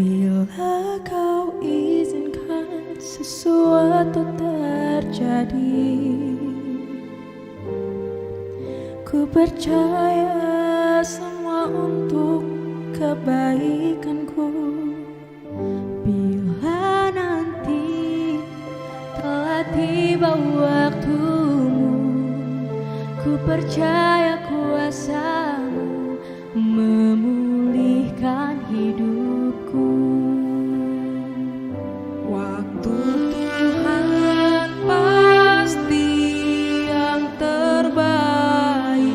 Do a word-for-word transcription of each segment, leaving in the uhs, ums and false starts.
Bila kau izinkan sesuatu terjadi, ku percaya semua untuk kebaikanku. Bila nanti telah tiba waktumu, ku percaya kuasamu memulihkan hidupku. Waktu Tuhan pasti yang terbaik,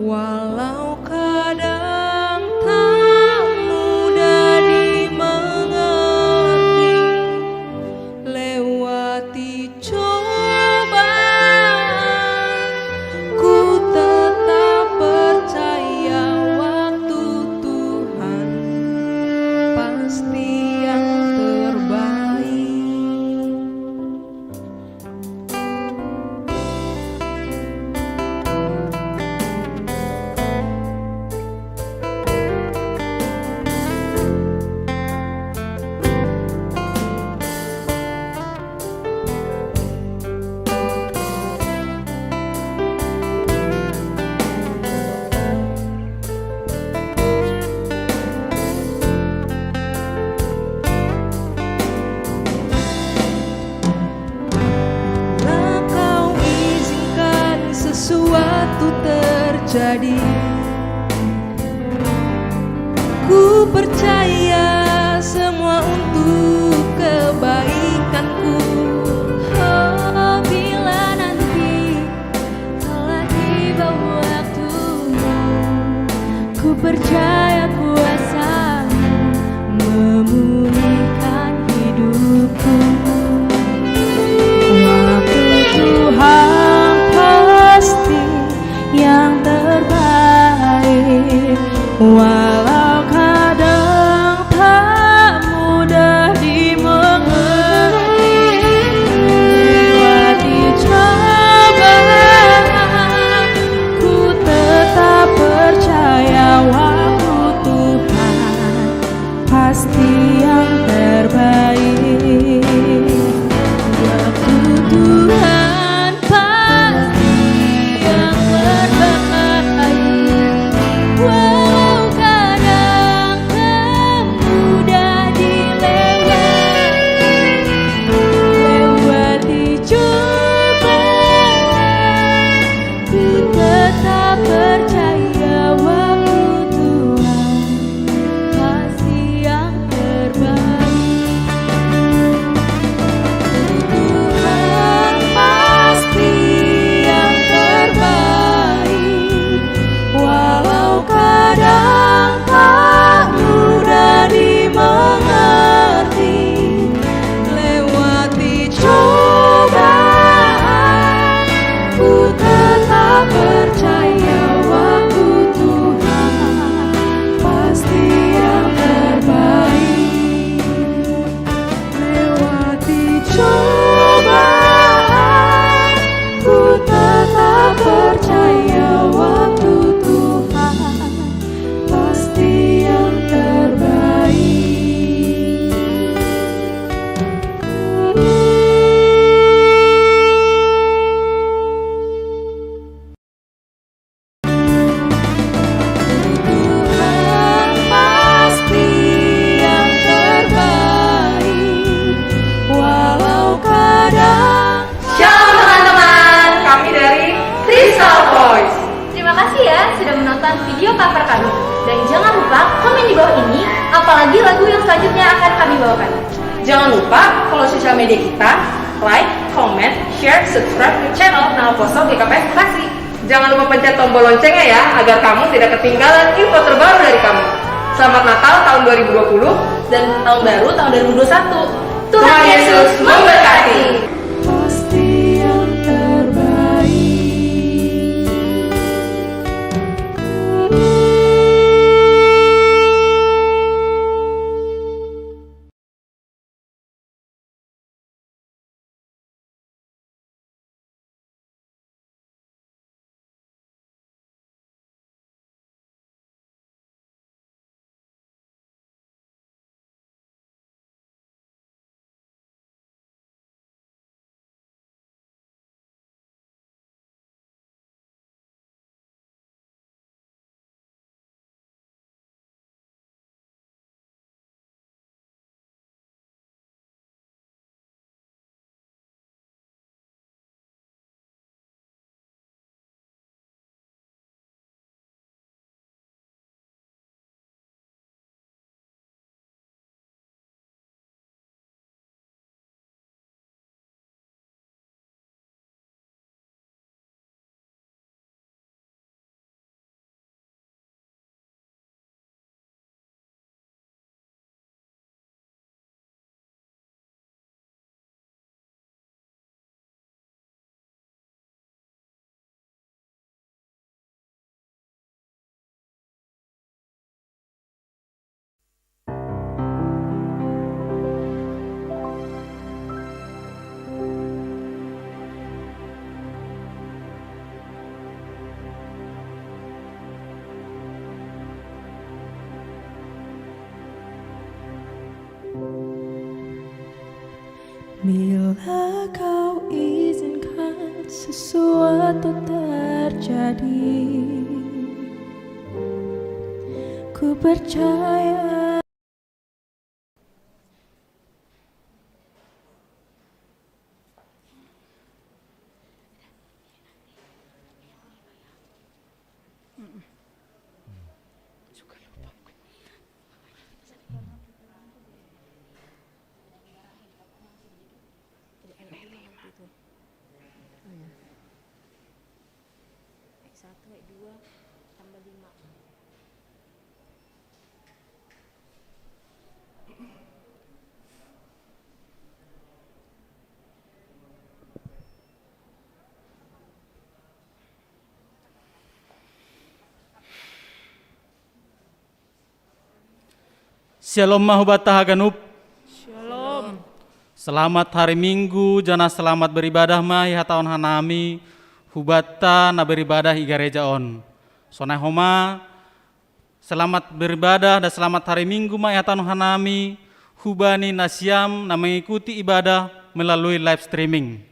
walau kadang tak mudah dimengerti. Lewati cobaan, ku tetap percaya waktu Tuhan pasti yang terbaik. Bila kau izinkan sesuatu terjadi, ku percaya semua untuk kebaikanku. Oh, bila nanti telah tiba waktumu, ku percaya kuasamu memulihkan hidupku. Waktu Tuhan pasti yang terbaik, walau kadang tak mudah dimengerti. Lewati cobaan, ku tetap percaya waktu Tuhan pasti yang terbaik. Waktu Tuhan pasti yang terbaik. Walau kadang tak mudah dilewati, lewati cobaan, ku tetap percaya waktu Tuhan pasti yang terbaik. Tuhan pasti yang terbaik, walau kadang tak mudah dimengerti. Lewati cobaan, ku tetap percaya waktu Tuhan pasti yang terbaik. Lewati cobaan, ku tetap percaya waktu Tuhan pasti yang terbaik. Tuhan pasti yang terbaik, walau kadang. Shalom teman-teman, kami dari Crystal Voice. Terima kasih ya sudah menonton video cover kami. Dan jangan lupa komen di bawah ini, apalagi lagu yang selanjutnya akan kami bawakan. Jangan lupa follow sosial media kita, like, comment, share, subscribe ke channel Nala Poso G K P S Bekasi. Jangan lupa pencet tombol loncengnya ya, agar kamu tidak ketinggalan info terbaru dari kami. Selamat Natal tahun dua ribu dua puluh dan tahun baru tahun dua ribu dua puluh satu. Tuhan Yesus memberkati. Pasti yang terbaik. Bila kau izinkan sesuatu terjadi, ku percaya. Satu, dua, tambah lima. Shalom ma hubatta haganup. Shalom. Selamat hari Minggu, janah selamat beribadah ma ihatahon hanami hubatta na beribadah i gareja on. Sonai homa, selamat beribadah dan selamat hari Minggu ma ihatahon hanami hubani nasiam na mengikuti ibadah melalui live streaming.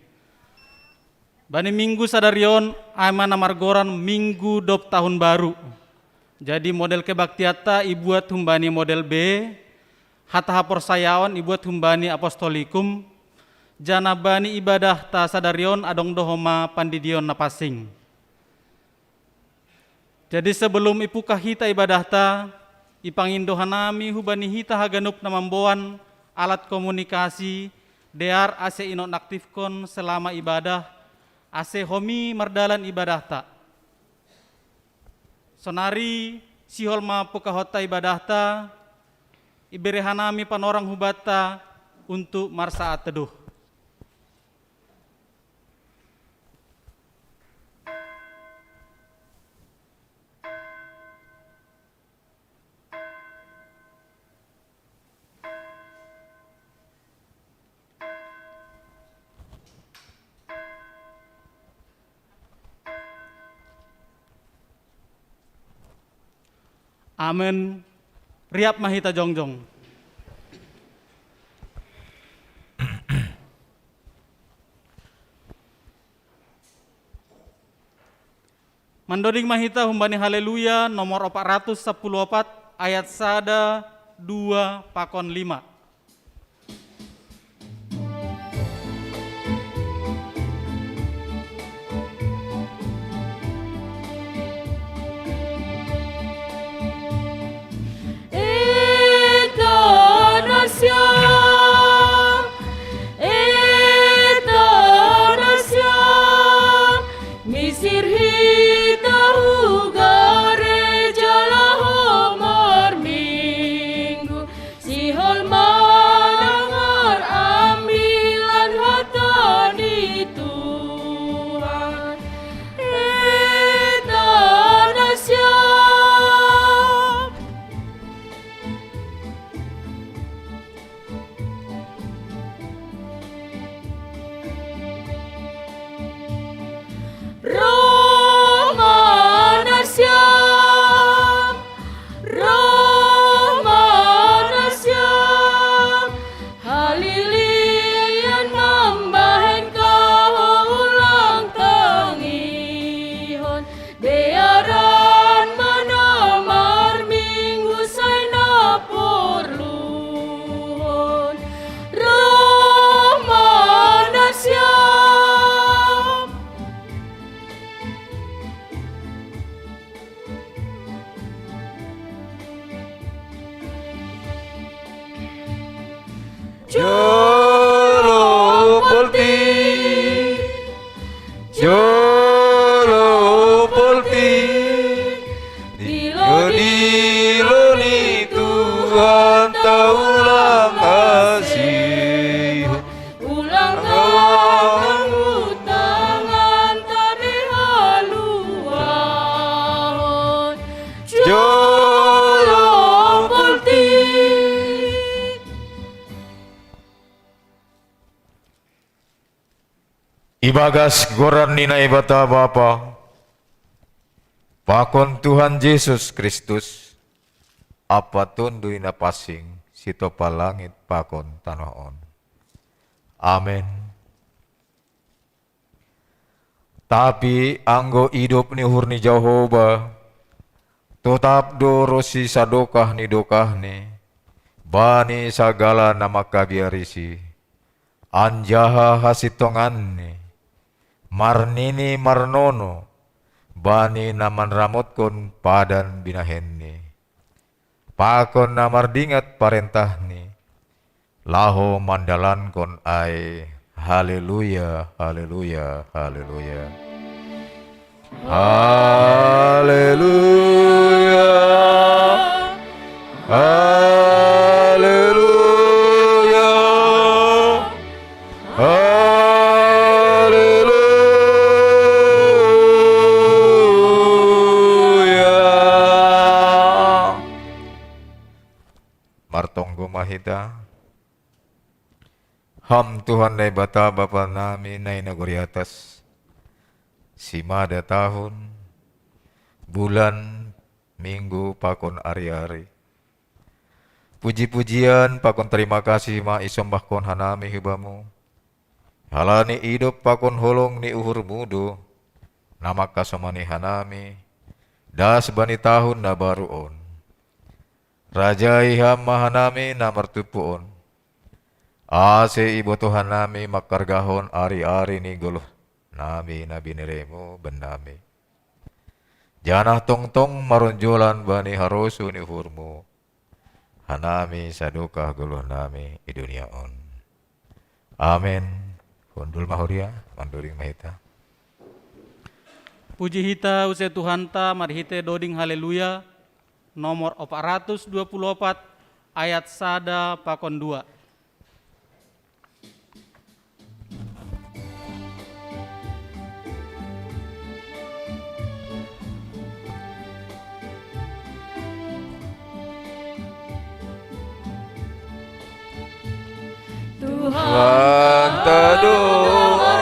Bani Minggu sadari on, ai ma na margoran Minggu dob Tahun Baru. Jadi model kebaktianta ibuat humbani model B, hata haporsayaon ibuat humbani Apostolikum, janah bani ibadahta sadari on adong do homa pandidion na pansing. Jadi sebelum ipungkah hita ibadahta, ipangindo hanami hubani hita haganup na mamboan alat komunikasi, dear ase inonaktifkon selama ibadah, ase homi mardalan ibadahta. Sonari sihol ma pungkahonta ibadahta, ibere hanami panorang hubatta untuk marsaat teduh. Amen. Riap ma hita jongjong. Mandoding ma hita humbani Haleluya nomor opat ratus sapuluh opat, ayat sada, dua, pakon lima. Eta nasiam, eta nasiam, misir hita hu gareja laho marminggu, sihol ma dangol ambilan hata ni Tuhan. Eta nasiam. Roh ma nasiam, roh ma nasiam, halilian mambahen kahoulang tangihon, dearan ma na marminggu sai na porluhon, roh ma nasiam. Jolo poltik, jolo poltik, dilo-dilo ni Tuhan ta ulang asi. Ulang tangan, utangan tabe haluahon. Jolo poltik. Ibagas goran ni Naibata Bapa, pakon Tuhan Jesus Kristus, ampa Tonduy Na Pansing, sitopa langit pakon tanoh on. Amen. Tapi anggo idop ni uhur ni Jahowa, totap do ronsi sadokah ni dokahni bani sagala na mangkabiarisi, anjaha hasintonganni marnini marnono bani na manramotkon padan binahenni, pakon na mardingat parentahni, laho mandalankon ai. Haleluya, haleluya, haleluya. Haleluya, haleluya, haleluya. Martonggo ma hita. Ham Tuhan Naibata Bapa nami na i nagori atas, simada tahun, bulan, minggu pakon ari-ari, puji-pujian pakon tarima kasih ma isombahkon hanami hu Bamu, halani idop pakon holong ni uhurMu do na mangkasomani hanami das bani tahun na baru on. Rajai Ham ma hanami na martumpu on, ase iboto hanami mangkargahon ari-ari ni goluh nami na binereMu bannami, janah tongtong maronjolan bani harosuh ni uhurMu hanami sadokah goluh nami i dunia on. Amen. Hundul ma huria, mandoding ma hita. Puji hita use Tuhanta marhite doding Haleluya, nomor opat ratus dua puluh opat, ayat sada pakon dua. Tuhanta do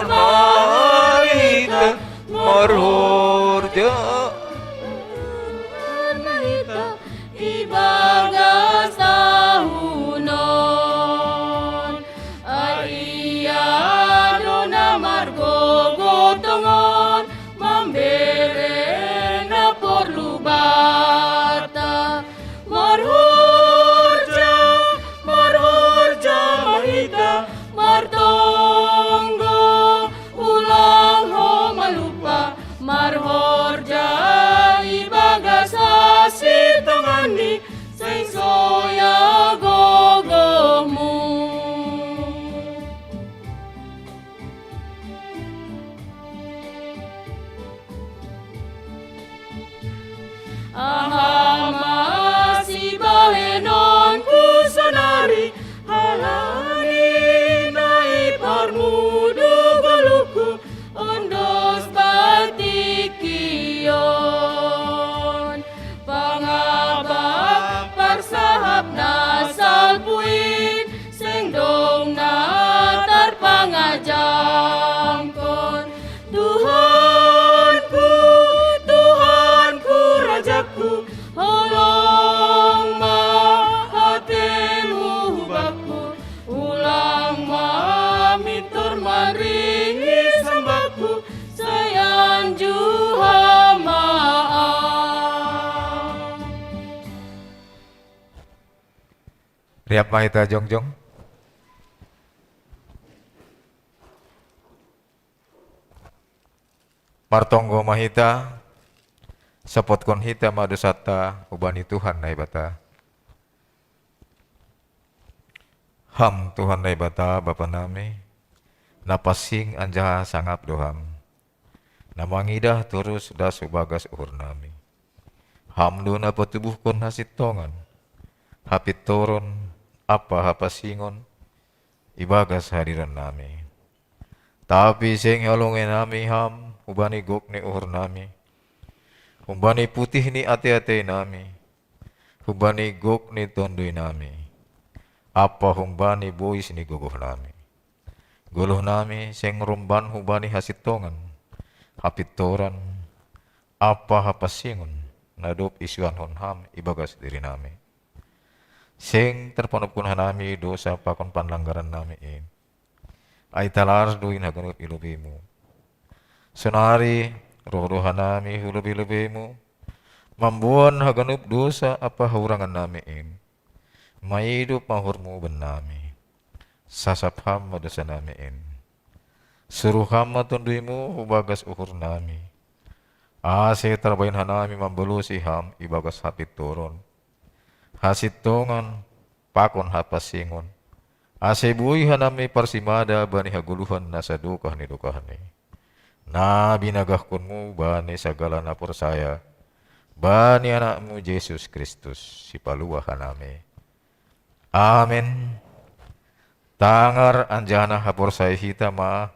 marhite marhorja, marhite ibagas tahun on. Ai Ia do na margogoh tongon, mambere na porlu banta. Marhorja, marhorja ma hita, martonggo, ulang ho malupa, marhorja ibagas hasintonganni, seng soya gogohmu. Aha ma sibahenonku sonari, halani na iparmudu goluhku, ondos batik ion. Pangabang parsahap na salpu in, seng dong na tarpangajamkon. Tuhanku, Tuhanku, Rajaku, holong ma atemu hu Bakku, ulang ma mintor maringi sambahku, sai anjuha ma Ahu. Riap ma hita jongjong. Martonggo ma hita, sopotkon hita ma dosanta hubani Tuhan Naibata. Ham Tuhan Naibata Bapa nami, na pansing anjaha sangap do Ham, na mangidah torus das hu bagas uhur nami. Ham do na patubuhkon hasintongan, hapintoron ampa hapansingon ibagas hadiran nami. Tapi seng halongi nami Ham hubani gok ni uhur nami, humbani putih ni ate-ate nami, humbani gok ni tonduy nami, ampa humbani bois ni gogoh nami. Goluh nami seng romban hubani hasintongan, hapintoran, ampa hapansingon na dob isuanhon Ham ibagas diri nami. Seng tarpanopkon hanami dosa pakon panlanggaran nami i. ai talar do in haganup i lobeimu. Sonari roh do hanami hu lobei-lobeimu, mamboan haganup dosa ampa haurangan nami in. Maido ma uhurmu bannami. Sasap ham ma dosa nami in. Suruh ham ma tonduimu hu bagas uhur nami. Ase tarbahen hanami mambalosi ham ibagas hapintoron, hasintongan, pakon hapansingon. Ase boi hanami parsimada bani hagoluhan na sadokah ni dokahni. Na binagahkonmu bani sagala na porsaya, bani Anakmu Jesus Kristus, sipaluah hanami. Amen. Tangar anjaha haporsayai hita ma,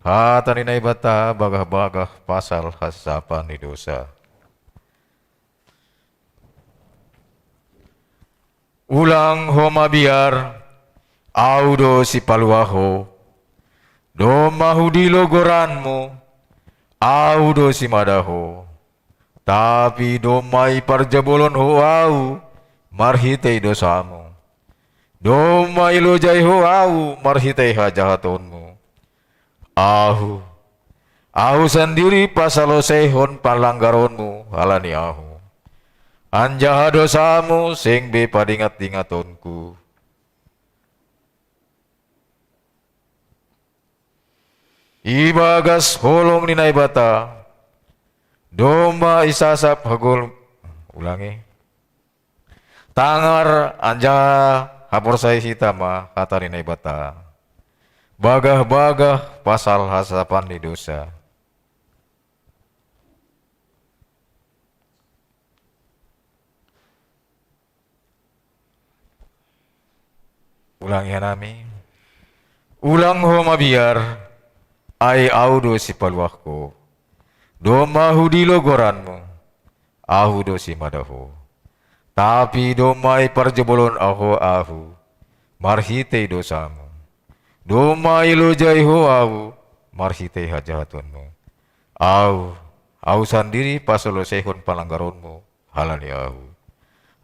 hata ni Naibata bagah-bagah pasal hasasapan ni dosa. Ulang ho mabiar, Ahu do sipaluah ho. Domma hudilo goranmu, Ahu do simada ho. Tapi domma iparjabolon ho Ahu marhitei dosamu. Domma ilojai ho Ahu marhitei hajahatonmu. Ahu, Ahu sandiri pasaloseihon panlanggaronmu halani Ahu. Anjaha dosamu seng be padingat-dingatonku. Ibagas holong ni Naibata, domma isasap hagol-, ulangi. Tangar anjaha haporsayai hita ma hata ni Naibata bagah-bagah pasal hasasapan ni dosa. Ulang ia nami. Ulang ho mabiar, ai Ahu do sipaluah ho. Domma hudilo goranmu, Ahu do simada ho. Tapi domma iparjabolon ho Ahu marhitei dosamu. Domma ilojai ho Ahu marhitei hajahatonmu. Ahu, Ahu sandiri pasaloseihon panlanggaronmu halani Ahu.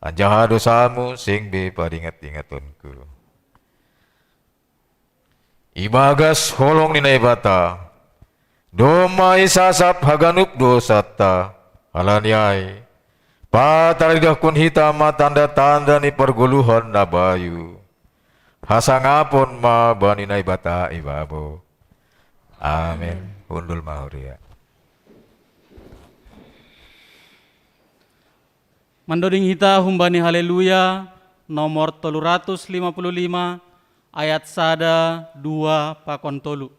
Anjaha dosamu seng be padingat-ingatonku. Ibagas holong ni Naibata, domma isasap haganup dosanta, halani ai, pataridahkon hita ma tanda-tanda ni pargoluhan na bayu. Hasangapon ma bani Naibata i babo. Amen. Hundul ma huria. Mandoding hita humbani Haleluya nomor tolu ratus lima puluh lima, ayat sada, dua, pakon tolu.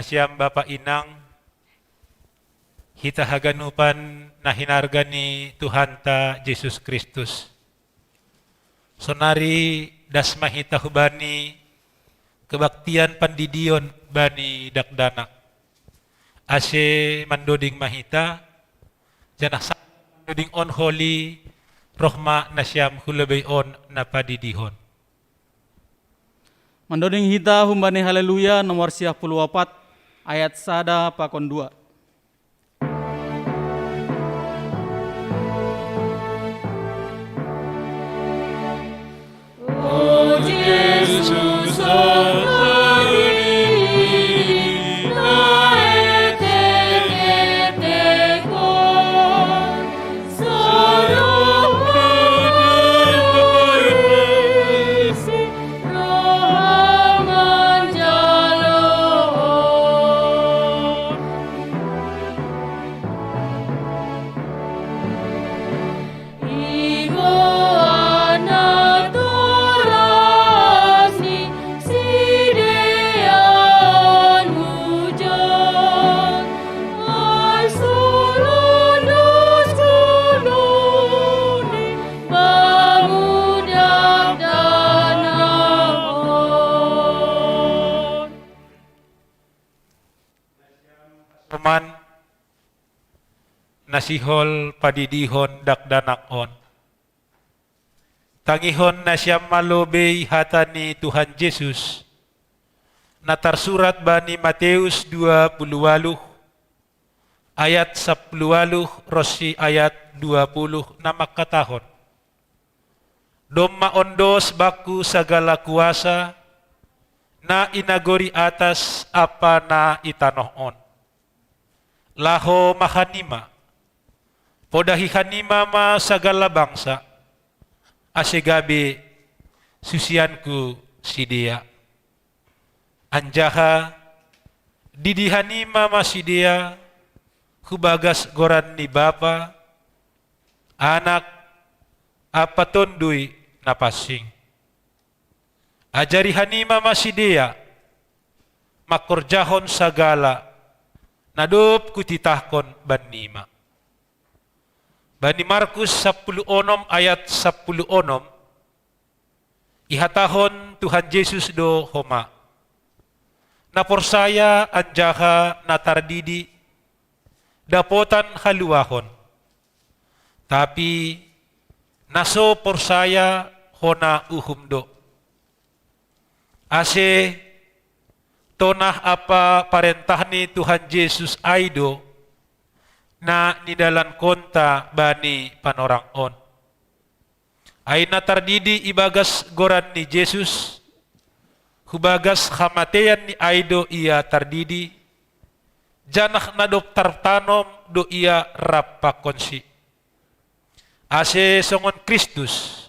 Siam bapa inang, hita haganupan na hinarga ni Tuhanta Jesus Kristus. Sonari das ma hita hubani kebaktian pandidion bani dakdanak. Ase mandoding ma hita, janah sa mandoding on holi, roh ma nasiam hu lobei on na padidihon. Mandoding hita humbani Haleluya nomor siah puluh opat, ayat sada pakon dua. Soman na sihol padidihon dakdanak on. Tangihon nasiam ma lobei hata ni Tuhan Jesus, na tarsurat bani Mateus dua puluh waluh, ayat sapuluh waluh ronsi ayat dua puluh, na mangkatahon: Domma ondos bangku sagala kuasa, na i nagori atas ampa na i tanoh on. Laho ma hanima, podahi hanima ma sagala bangsa, ase gabe susianku sidea. Anjaha didi hanima ma sidea hu bagas goran ni Bapa, Anak, ampa Tonduy Napansing. Ajari hanima ma sidea mangkorjahon sagala na dob hutitahkon bannima. Bani Markus sapuluh onom ayat sapuluh onom, ihatahon Tuhan Jesus do homa: Na porsaya anjaha na tardidi dapotan haluahon, tapi na so porsaya hona uhum do. Ase tonah ampa parentah ni Tuhan Jesus ai do na nidalankonta bani panorang on. Ai na tardidi ibagas goran ni Jesus, hubagas hamateian ni ai do ia tardidi, janah na dob tartanom do ia rap pakonsi. Ase songon Kristus,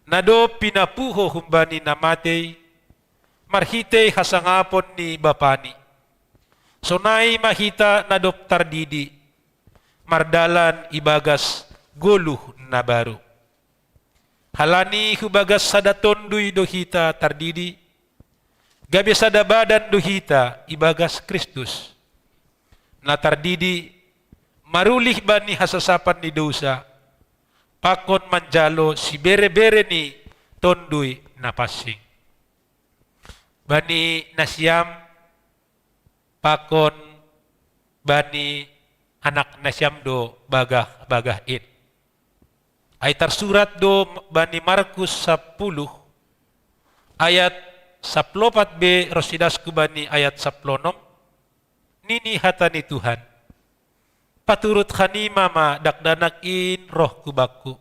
na dob pinapuho humbani na matei marhitei hasangapon ni Bapani, sonai ma hita na dob tardidi mardalan ibagas goluh na baru. Halani hubagas sada Tonduy do hita tardidi, gabe sada badan do hita ibagas Kristus. Na tardidi marulih bani hasasapan ni dousa, pakon manjalo siberebere ni Tonduy Napansing. Bani nasiam pakon bani anak nasiam do bagah-bagah in. Ai tarsurat do bani Markus sapuluh ayat sapuluh opat be ronsi das hu bani ayat sapuluh onom, nini hata ni Tuhan: Paturut hanima ma dakdanak in roh hu bangku,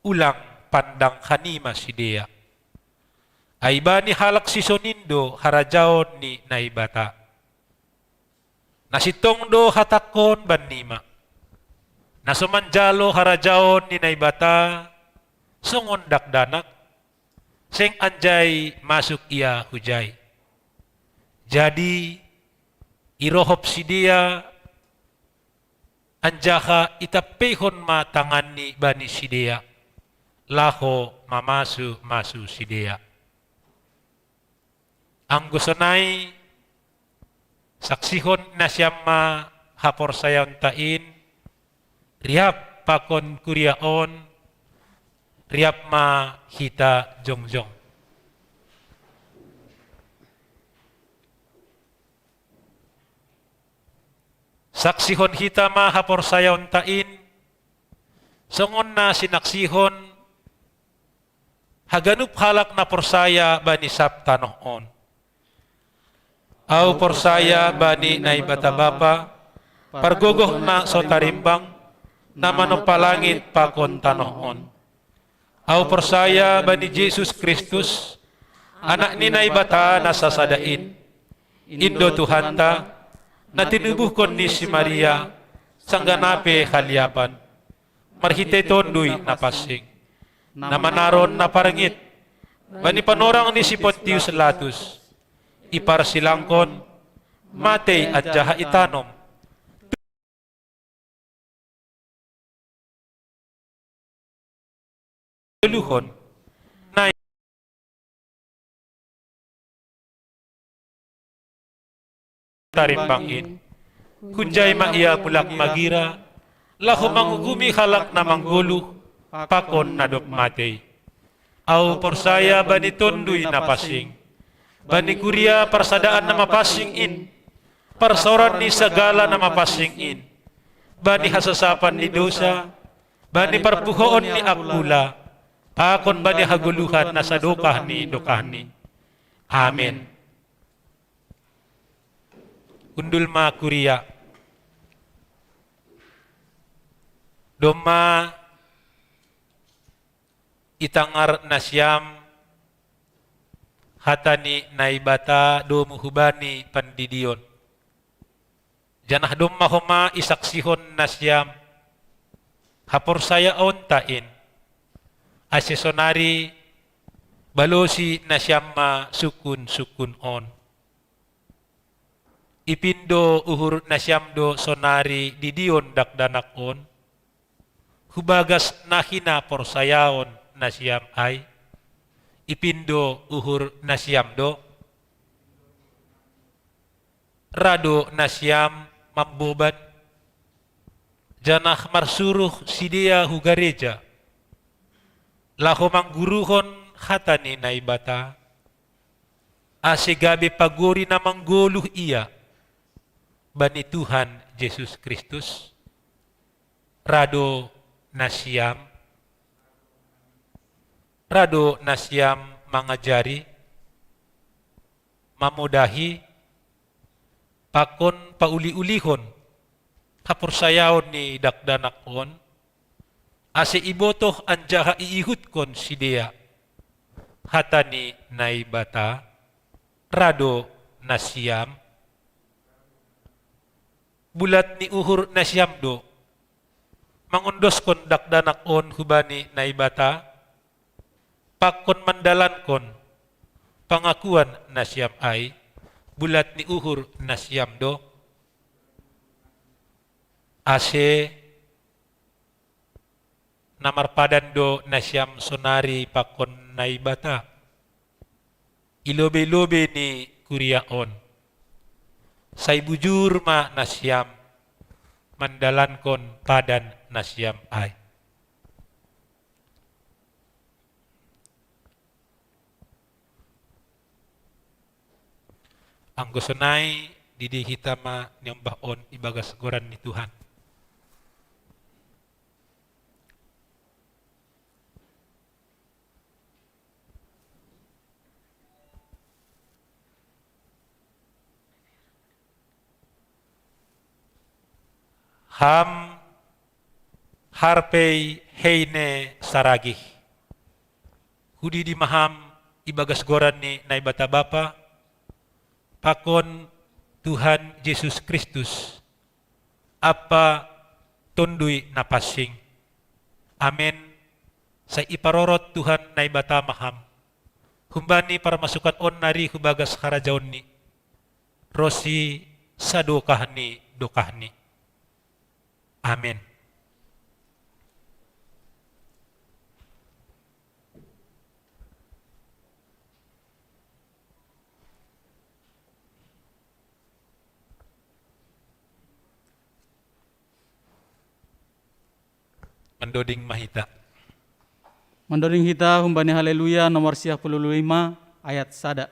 ulang pandang hanima sidea. Ai bani halak sisonin do harajaon ni Naibata. Na sintong do hatangkon bannima: Na so manjalo harajaon ni Naibata songon dakdanak, seng anjai masuk ia hujai. Jadi irohop sidea, anjaha itampeihon ma tanganni bani sidea, laho mamasu-masu sidea. Anggo sonai, Saksihon nasiam ma haporsayaonta in, riap pakon kuria on, riap ma hita jongjong. Saksihon hita ma haporsayaonta in, songon na sinaksihon haganup halak na porsaya bani sab tanoh on. Ahu porsaya bani Naibata Bapa, pargogoh na so tarimbang, na manompa langit pakon tanoh on. Ahu porsaya bani Jesus Kristus, Anak ni Naibata na sasada in, in do Tuhanta, na tinubuhkon ni si Maria, sanggah na pe haliapan, marhitei Tonduy Napansing, na manaron na parngit bani panorang ni si Pontius Latus, iparsilangkon, matei anjaha itanom, toluhon, na tarimbang in. Hunjai ma ia mulak magira, laho mangugumi halak na manggoluh pakon na dob matei. Ahu porsaya bani Tonduy Napansing, bani kuria parsadaan na mapansing in, parsaoran ni sagala na mapansing in, bani hasasapan ni dosa, bani parpuhoon ni angkula, pakon bani hagoluhan na sadokah ni dokahni. Amen. Hundul ma kuria. Domma itangar nasiam hata ni Naibata domu hubani pandidion. Janah domma homa isaksihon nasiam haporsayaonta in, ase sonari balosi nasiam ma sungkun-sungkun on. Ipindo uhur nasiam do sonari didion dakdanak on, hubagas na hinaporsayaon nasiam ai? Ipindo uhur nasiam do? Ra do nasiam mamboban, janah marsuruh sidea hu gareja, laho mangguruhon hata ni Naibata, ase gabe pagori na manggoluh ia bani Tuhan Jesus Kristus? Ra do nasiam, ra do nasiam mangajari, mamodahi, pakon pauli-ulihon haporsayaon ni dakdanak on, ase ibotoh anjaha iihutkon sidea hata ni Naibata? Ra do nasiam? Bulat ni uhur nasiam do mangondoskon dakdanak on hubani Naibata, pakon mandalankon pangakuan nasiam ai? Bulat ni uhur nasiam do? Ase na marpadan do nasiam sonari pakon Naibata i lobei-lobei ni kuria on. Sai bujur ma nasiam mandalankon padan nasiam ai. Anggo sonai, didi hita ma niombah on ibagas goran ni Tuhan. Ham harpei heine saragih, hudidi ma ham ibagas goran ni Naibata Bapa, pakon Tuhan Jesus Kristus, ampa Tonduy Napansing. Amen. Sai iparorot Tuhan Naibata ma ham humbani parmasukan on nari hubagas harajaonNi, ronsi sadokah ni dokahni. Amen. Mandoding ma hita. Mandoding hita humbani Haleluya nomor siah puluh lima ayat sada.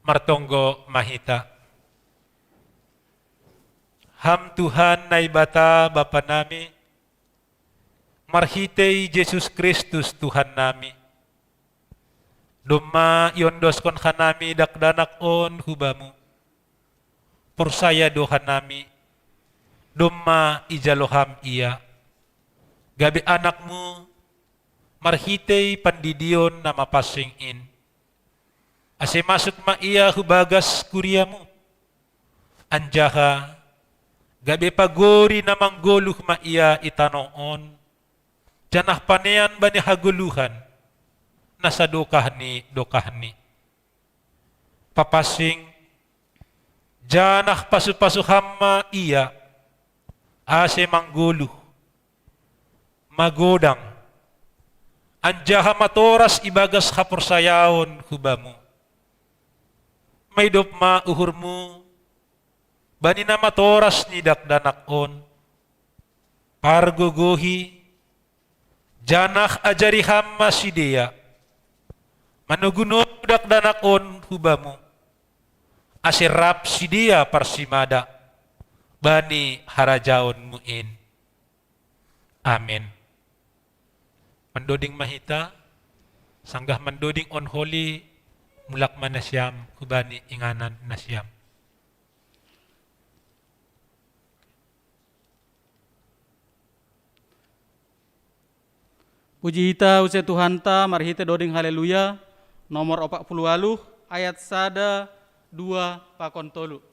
Martonggo ma hita. Ham Tuhan Naibata Bapa nami, marhitei Jesus Kristus Tuhan nami, domma iondoskon hanami dakdanak on hu Bamu. Porsaya do hanami, domma ijalo Ham Ia, gabe anakMu, marhitei pandidion na mapansing in. Ase masuk ma Ia hu bagas kuriaMu, anjaha gabe pagori na manggoluh ma Ia i tanoh on, janah panean bani hagoluhan, na sadokah ni dokahni. Papansing, janah pasu-pasu Ham ma Ia, ase manggoluh, magodang, anjaha matoras ibagas haporsayaon hu Bamu. Maidop ma uhurMu bani na matoras ni dakdanak on, pargogohi, janah ajari Ham ma sidea, manogu-nogu dakdanak on hu Bamu, ase rap sidea parsimada bani harajaonMu in. Amen. Mandoding ma hita, sanggah mandoding on holi, mulak ma nasiam hubani inganan nasiam. Puji hita use Tuhanta marhite doding Haleluya, nomor opat puluh waluh, ayat sada, dua, pakon tolu.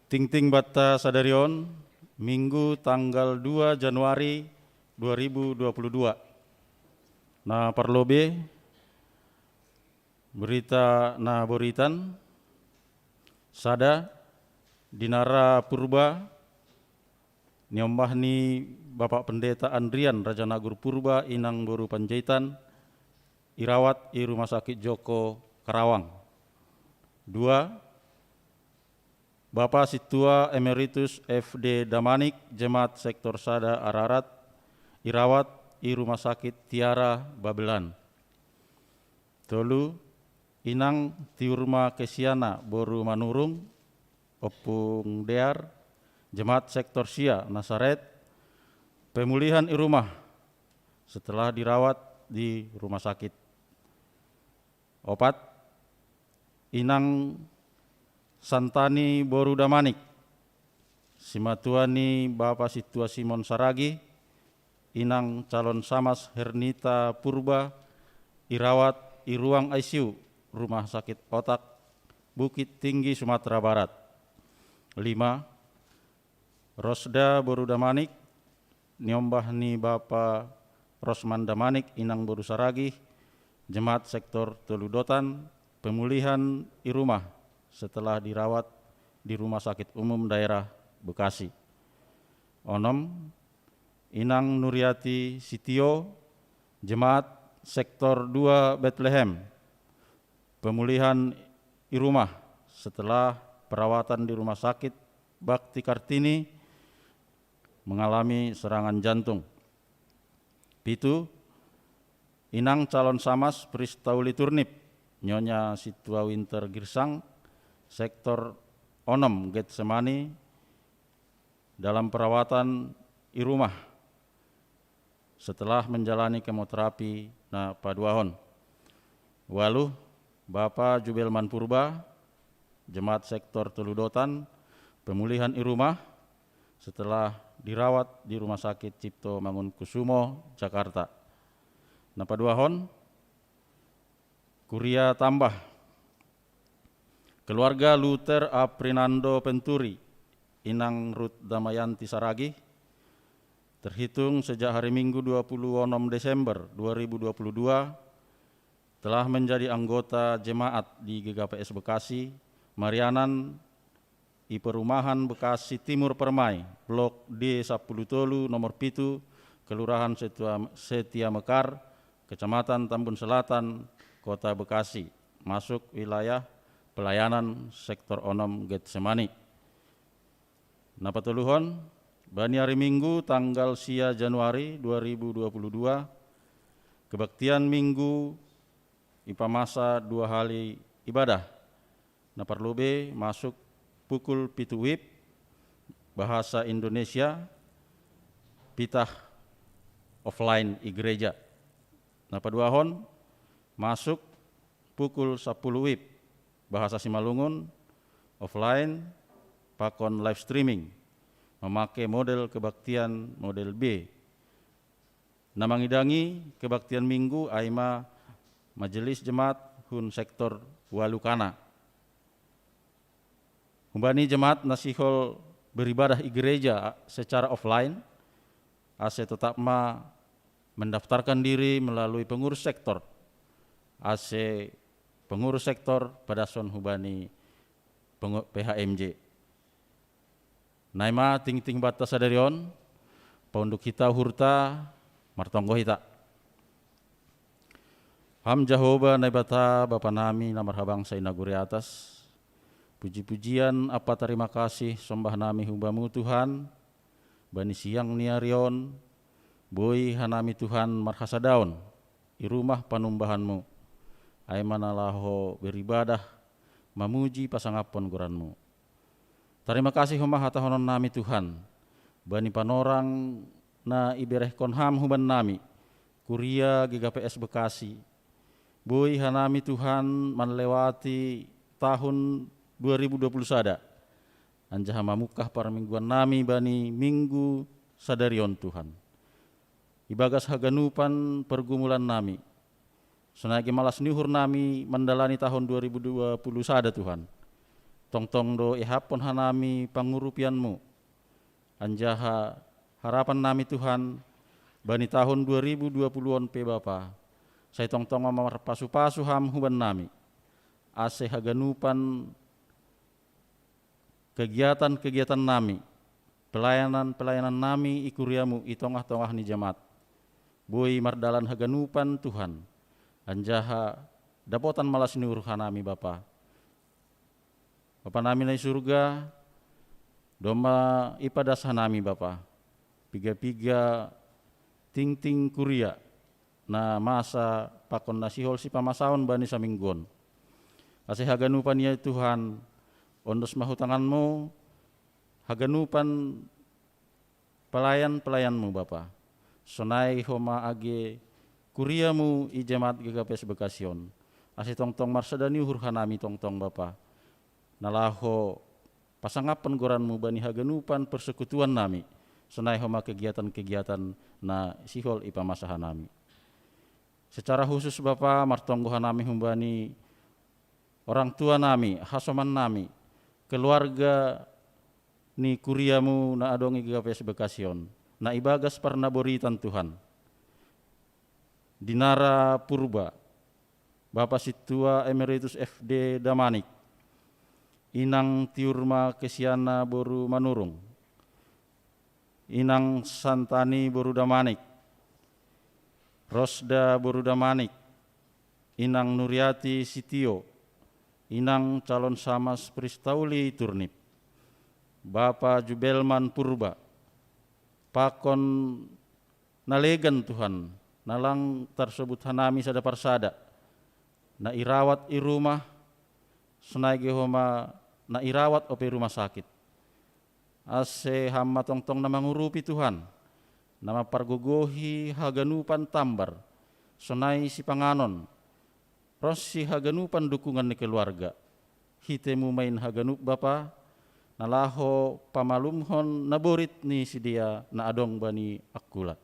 Tingting batta sadarion, Minggu tanggal dua Januari dua ribu dua puluh dua. Na parlobe berita na boritan, sada, dinara Purba, niombahni Bapak Pendeta Andrian Rajanagur Purba, inang boru Panjaitan, irawat i Rumah Sakit Joko Karawang. Dua, Bapa Situa Emeritus F D Damanik, Jemaat Sektor Sada Ararat, irawat i Rumah Sakit Tiara Babelan. Tolu, Inang Tiurma Kesiana boru Manurung, Ompung Dear, Jemaat Sektor Sia Nasaret, pemulihan i rumah setelah dirawat di rumah sakit. Opat, Inang Santani boru Damanik, simatua ni Bapa Situa Simon Saragi, Inang Calon Samas Hernita Purba, irawat i ruang I C U Rumah Sakit Otak, Bukit Tinggi, Sumatera Barat. Lima, Rosda boru Damanik, niombah ni Bapa Rosman Damanik, inang boru Saragih, Jemaat Sektor Toludotan, pemulihan i rumah setelah dirawat di Rumah Sakit Umum Daerah Bekasi. Onom, Inang Nuriati Sitio, Jemaat Sektor dua Betlehem, pemulihan i rumah setelah perawatan di Rumah Sakit Bakti Kartini mengalami serangan jantung. Pitu, Inang Calon Samas Pristauli Turnip, Nyonya Situa Winter Girsang, Sektor onom Getsemani, dalam perawatan i rumah setelah menjalani kemoterapi na paduahon. Waluh, Bapa Jubelman Purba, Jemaat Sektor Toludotan, pemulihan i rumah setelah dirawat di Rumah Sakit Cipto Mangunkusumo, Jakarta. Na paduahon, Kuria Tambah. Keluarga Luther Aprinando Penturi, Inang Ruth Damayanti Saragih, terhitung sejak hari Minggu dua puluh enam Desember dua ribu dua puluh dua, telah menjadi anggota jemaat di G K P S Bekasi, marianan i Perumahan Bekasi Timur Permai, Blok D sapuluh tolu, nomor pitu, Kelurahan Setia, Setia Mekar, Kecamatan Tambun Selatan, Kota Bekasi, masuk wilayah pelayanan Sektor onom Getsemani. Na patoluhon, bani ari Minggu tanggal sia Januari dua ribu dua puluh dua, kebaktian Minggu ipamasa dua hali ibadah. Na parlobe masuk pukul pitu wib, bahasa Indonesia, pitah offline i gereja. Na paduahon masuk pukul sapuluh wib, bahasa Simalungun, offline pakon live streaming, mamake model kebaktian model B. Na mangidangi kebaktian Minggu ai ma majelis jemaat hun sektor walu kana. Humbani jemaat na sihol beribadah i gereja secara offline, ase tetap ma mendaftarkan diri melalui pengurus sektor, ase pengurus sektor padashon hubani pengu-, P H M J. Naima tingting batta sadarion, paunduk hita uhurta, martonggo hita. Ham Jahowa Naibata, Bapa nami na marhabangsa i nagori atas, puji-pujian ampa tarima kasih sombah nami hu Bamu Tuhan, bani siang ni ari on, boi hanami Tuhan marhasadaon i rumah panumbahanMu, ai ma na laho beribadah mamuji pasangaphon goranMu. Tarima kasih homa hatahonon nami Tuhan, bani panorang na iberehkon Ham hubannami, kuria G K P S Bekasi, boi hanami Tuhan manlewati tahun dua ribu dua puluh sada, anjaha mamungkah parmingguan nami bani minggu sadari on Tuhan. Ibagas haganupan pergumulan nami, sonai ge malas ni uhur nami mandalani tahun dua ribu dua puluh sada Tuhan. Tongtong do ihaphon hanami pangurupianmu, anjaha harapan nami Tuhan, bani tahun dua ribu dua puluh on pe Bapa, sai tongtong ma marpasu-pasu Ham huban nami, ase haganupan kegiatan-kegiatan nami, pelayanan-pelayanan nami i kuriamu i tongah-tongah ni jamaat, boi mardalan haganupan Tuhan, anjaha dapotan malas ni uhur hanami Bapa. Bapa nami na i surga, domma ipadas hanami Bapa, piga-piga tingting kuria na masa pakon na sihol sipamasaon bani samingguon. Ase haganupan ia Tuhan, ondos ma hu tanganmu haganupan pelayan-pelayanmu Bapa. Sonai homa age kuriamu i jamaat G K P S Bekasi on, ase tongtong marsada ni uhur hanami tongtong Bapa, na laho pasangaphon goranmu bani haganupan persekutuan nami, sonai homa kegiatan-kegiatan na sihol ipamasa hanami. Secara khusus Bapa, martonggo hanami humbani orang tua nami, hasoman nami, keluarga ni kuriamu na adong i G K P S Bekasi on, na ibagas parnaboritan Tuhan. Dinara Purba, Bapa Sintua Emeritus F D Damanik, Inang Tiurma Kesiana boru Manurung, Inang Santani boru Damanik, Rosda boru Damanik, Inang Nuriati Sitio, Inang Calon Samas Pristauli Turnip, Bapa Jubelman Purba, pakon na legan Tuhan, na lang tarsobut hanami sada parsada, na irawat i rumah, sonai ge homa na irawat ope rumah sakit. Ase Ham ma tongtong na mangurupi Tuhan, na mampargogohi haganupan tambar, sonai sipanganon, ronsi haganupan dukungan ni keluarga. Hitemu ma in haganup Bapa, na laho pamalumhon naborit ni sidea na adong bani angkula.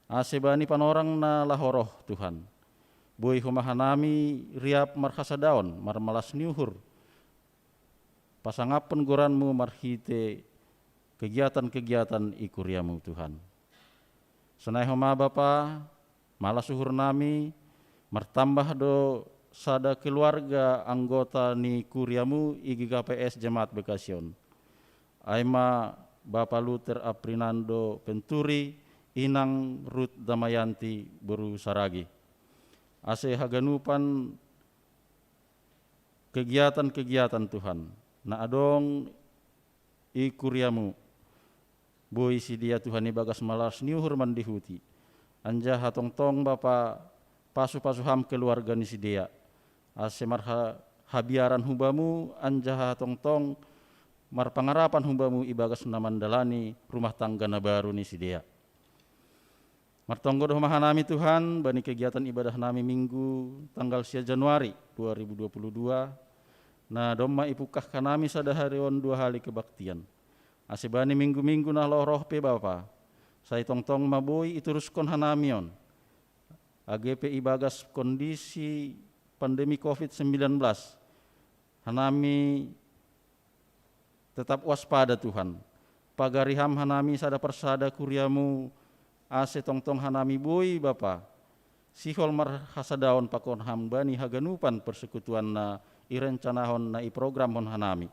Ase bani panorang na laho roh Tuhan, boi homa hanami riap marhasadaon, marmalas ni uhur, pasangaphon goranmu marhite kegiatan-kegiatan i kuriamu Tuhan. Sonai homa Bapa, malas uhur nami, martambah do sada keluarga anggota ni kuriamu i G K P S Jemaat Bekasi on. Ai ma Bapa Luther Aprinando Penturi, Inang Ruth Damayanti boru Saragi. Ase haganupan kegiatan-kegiatan Tuhan, na adong i kuriamu, boi sidea Tuhan ibagas malas ni uhur mandihuti. Anjaha tongtong Bapa, pasu-pasu Ham keluarga ni sidea, ase marha-, habiaran hu Bamu, anjaha tongtong marpangarapan hu Bamu ibagas na mandalani rumah tangga na baru ni sidea. Martonggo do homa hanami Tuhan, bani kegiatan ibadah nami Minggu tanggal sia Januari dua ribu dua puluh dua, na domma ipungkah hanami sada ari on dua hali kebaktian. Ase bani minggu-minggu na laho roh pe Bapa, sai tongtong ma boi ituruskon hanami on. Age pe ibagas kondisi pandemi covid sembilan belas, hanami tetap waspada Tuhan. Pagari Ham hanami sada parsada kuriamu, ase tongtong hanami boi Bapa, sihol marhasadaon pakon Ham bani haganupan persekutuan na irencanahon na iprogramhon hanami.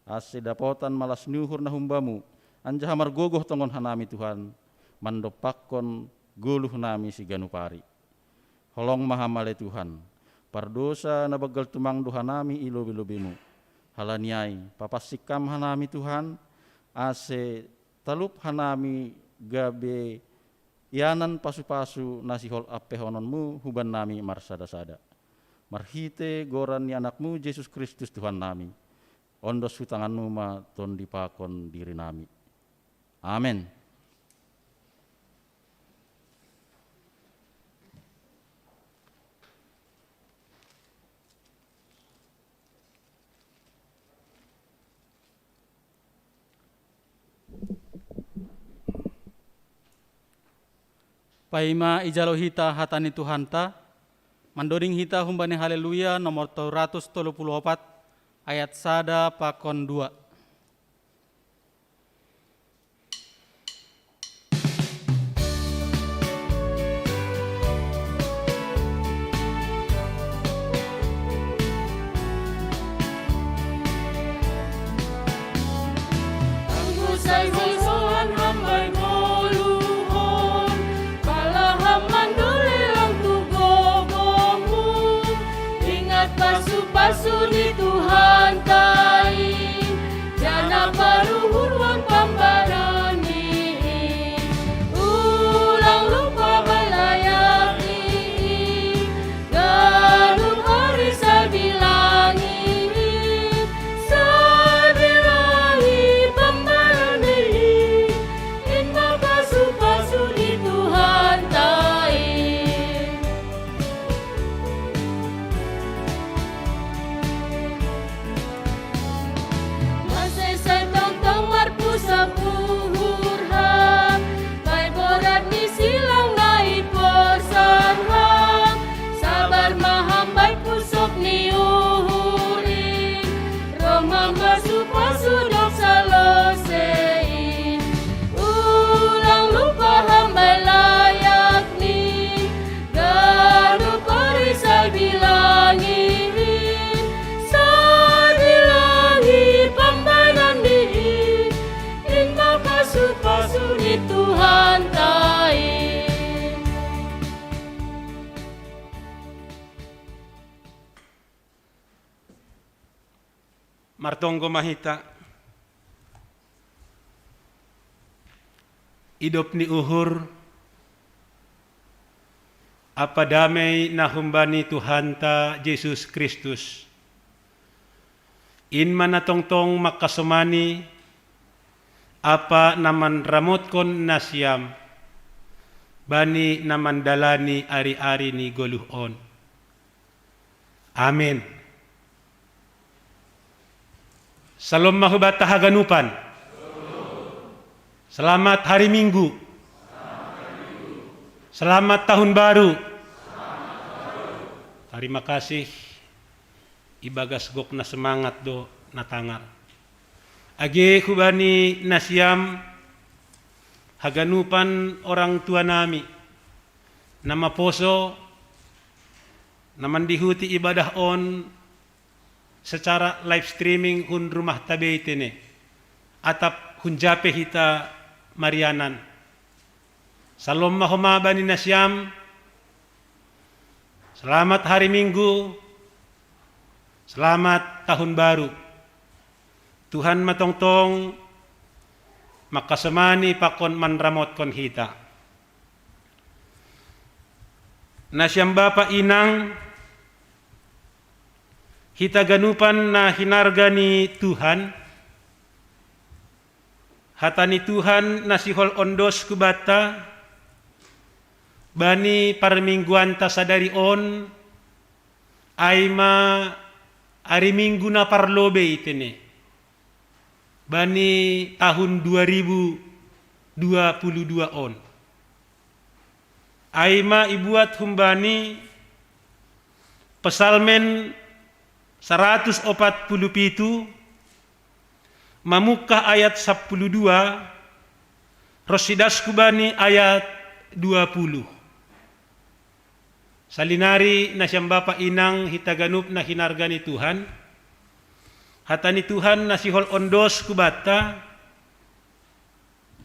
Ase dapotan malas ni uhur na humbamu, anjaha margogoh tongon hanami Tuhan, mandompakkon goluh nami siganup ari. Holong ma Ham ale Tuhan, pardosa na banggal tumang do hanami i lobei-lobeimu. Halani ai, papansing Ham hanami Tuhan, ase talup hanami gabe ianan pasu-pasu na sihol ampehononmu hubannami marsada-sada. Marhite goran ni AnakMu Jesus Kristus Tuhan nami, ondos hu tanganMu ma tondi pakon diri nami. Amen. Paima ijalo hita hata ni Tuhanta, mandoding hita humbani Haleluya nomor tolu ratus tolu puluh opat, ayat sada pakon dua. Anggo sai holsoan ham bai ngoluhon, pala ham mandolehon tu gogomu. Ingat pasu-pasu ni Tuhanta i, janah paruhurhon pambanan ni i. Ulang lupa balayat ni i, ganup ari sai bilangi i, sai bilangi pambanan ni i. In ma pasu-pasu ni Tuhanta i. Mase sai tongtong marpusok uhur ham, bai borat ni silang na iporsan ham, sabar ma ham bai pusok ni uhur i, roh ma pasu-pasu dob salose i. Ulang lupa ham balayat ni, ganup ari sai bilangi i, sai bilangi pambanan ni i. In ma pasu-pasu ni Tuhanta i. Martonggo ma hita. Idop ni uhur ampa damei na humbani Tuhanta Jesus Kristus, in ma na tongtong mangkasomani ampa na manramotkon nasiam bani na mandalani ari-ari ni goluh on. Amen. Salom ma hubanta haganupan. Selamat hari Minggu. Selamat tahun baru. Tarima kasih ibagas gok na semangat do na tangar. Age hubani nasiam haganupan orang tua nami na maposo, na mandihuti ibadah on secara live streaming hun rumah tabei tene, atap hun ja pe hita marianan. Salom ma homa bani nasiam. Selamat hari Minggu. Selamat tahun baru. Tuhan ma tongtong mangkasomani pakon manramotkon hita. Nasiam bapa inang, hita ganupan na hinarga ni Tuhan, hata ni Tuhan na sihol ondos hubanta bani parmingguanta sadari on, ai ma ari Minggu na parlobei tene bani tahun dua ribu dua puluh dua on. Ai ma ibuat humbani Psalmen saratus opat puluh pitu, mamungkah ayat sampuluh dua, ronsi das hubani ayat dua puluh. Salinari nasiam bapa inang hita ganup na hinarga ni Tuhan, hata ni Tuhan na sihol ondos hubanta,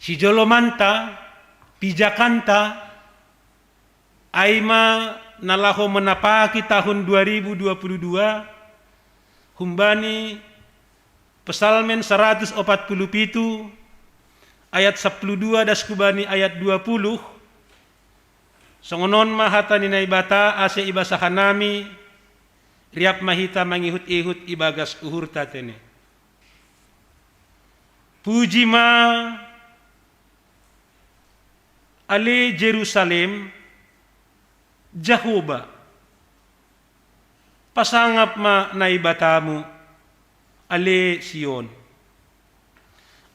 sijolomanta, pijakanta, ai ma na laho manapaki tahun dua ribu dua puluh dua, humbani Psalmen saratus opat puluh pitu, ayat sampuluh dua das hubani ayat dua puluh, songon on ma hata ni Naibata ase ibasa hanami, riap ma hita mangihut-ihut ibagas uhurta tene. Puji ma ale Jerusalem, Jahowa, pasangap ma Naibatamu, ale Sion.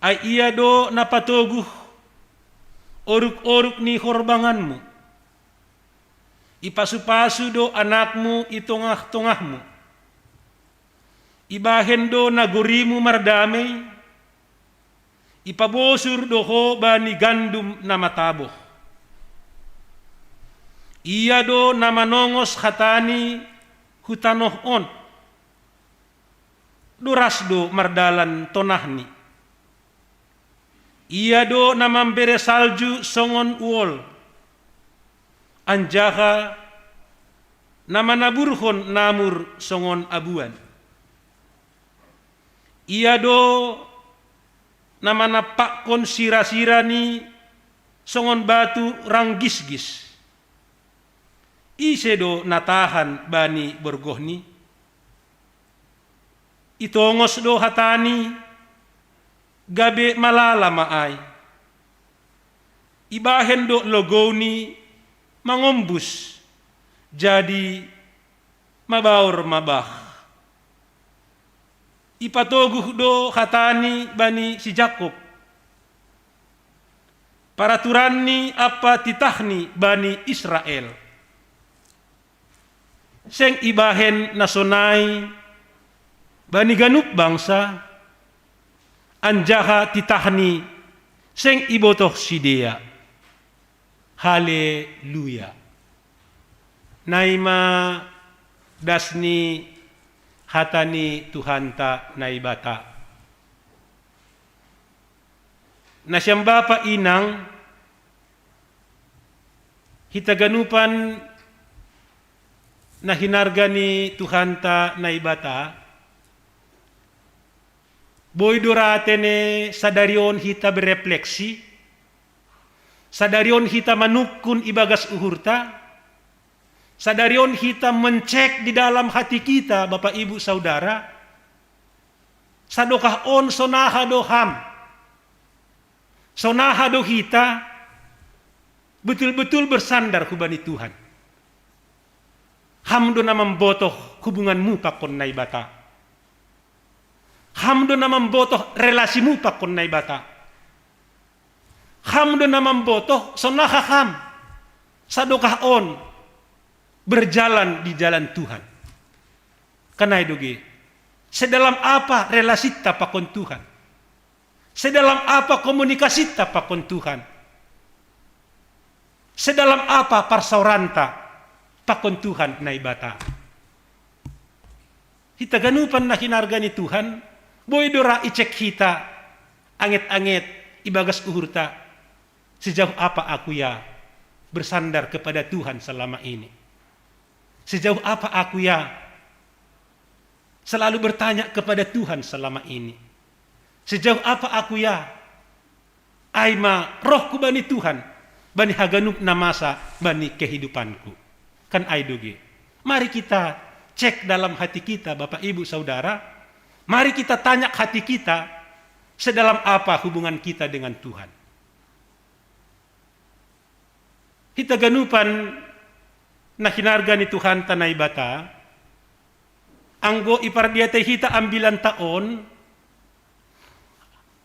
Ai Ia do na patoguh oruk-oruk ni horbanganmu. Ipasu-pasu do anakmu i tongah-tongahmu. Ibahen do nagorimu mardamei, ipabosur do ho bani gandum na mataboh. Ia do na manongos hatani hu tanoh on, doras do mardalan tonahni. Ia do na mambere salju songon uol, anjaha na manaburhon namur songon abuan. Ia do na manampakkon sira-sirani songon batu ranggisgis. Ise do na tahan bani borgohni? Itongos do hatani, gabe malala ma ai. Ibahen do logouni mangombus, jadi mabaor ma bah. Ipatoguh do hatani bani si Jakob, paraturanni ampa titahni bani Israel. Seng ibahen na sonai bani ganup bangsa, anjaha titahni seng ibotoh sidea. Haleluya. Naima das ni hata ni Tuhanta Naibata. Nasiam bapa inang, hita ganupan na hinarga ni Tuhanta Naibata, boi do ra tene sadari on hita berefleksi, sadari on hita manungkun ibagas uhurta, sadari on hita mencek di dalam hati kita, Bapak Ibu Saudara, sadokah on sonaha do ham, sonaha do hita betul-betul bersandar hubani Tuhan. Ham do na mambotoh hubunganmu pakon Naibata. Ham do na mambotoh relasimu pakon Naibata. Ham do na mambotoh sonaha ham sadokah on berjalan di jalan Tuhan. Kan ai do ge, sedalam apa relasinta pakon Tuhan? Sedalam apa komunikasinta pakon Tuhan? Sedalam apa parsaoranta pakon Tuhan Naibata? Hita ganupan na hinarga ni Tuhan, boi do ra icek hita anget-anget ibagas uhurta. Sejauh apa aku ya bersandar kepada Tuhan selama ini? Sejauh apa aku ya selalu bertanya kepada Tuhan selama ini? Sejauh apa aku ya ai ma rohku bani Tuhan, bani haganup na masa bani kehidupanku? Kan ai do ge. Mari kita cek dalam hati kita, Bapak Ibu Saudara. Mari kita tanya hati kita, sedalam apa hubungan kita dengan Tuhan. Hita ganupan na hinarga ni Tuhanta Naibata, anggo ipardiatei hita ambilanta on,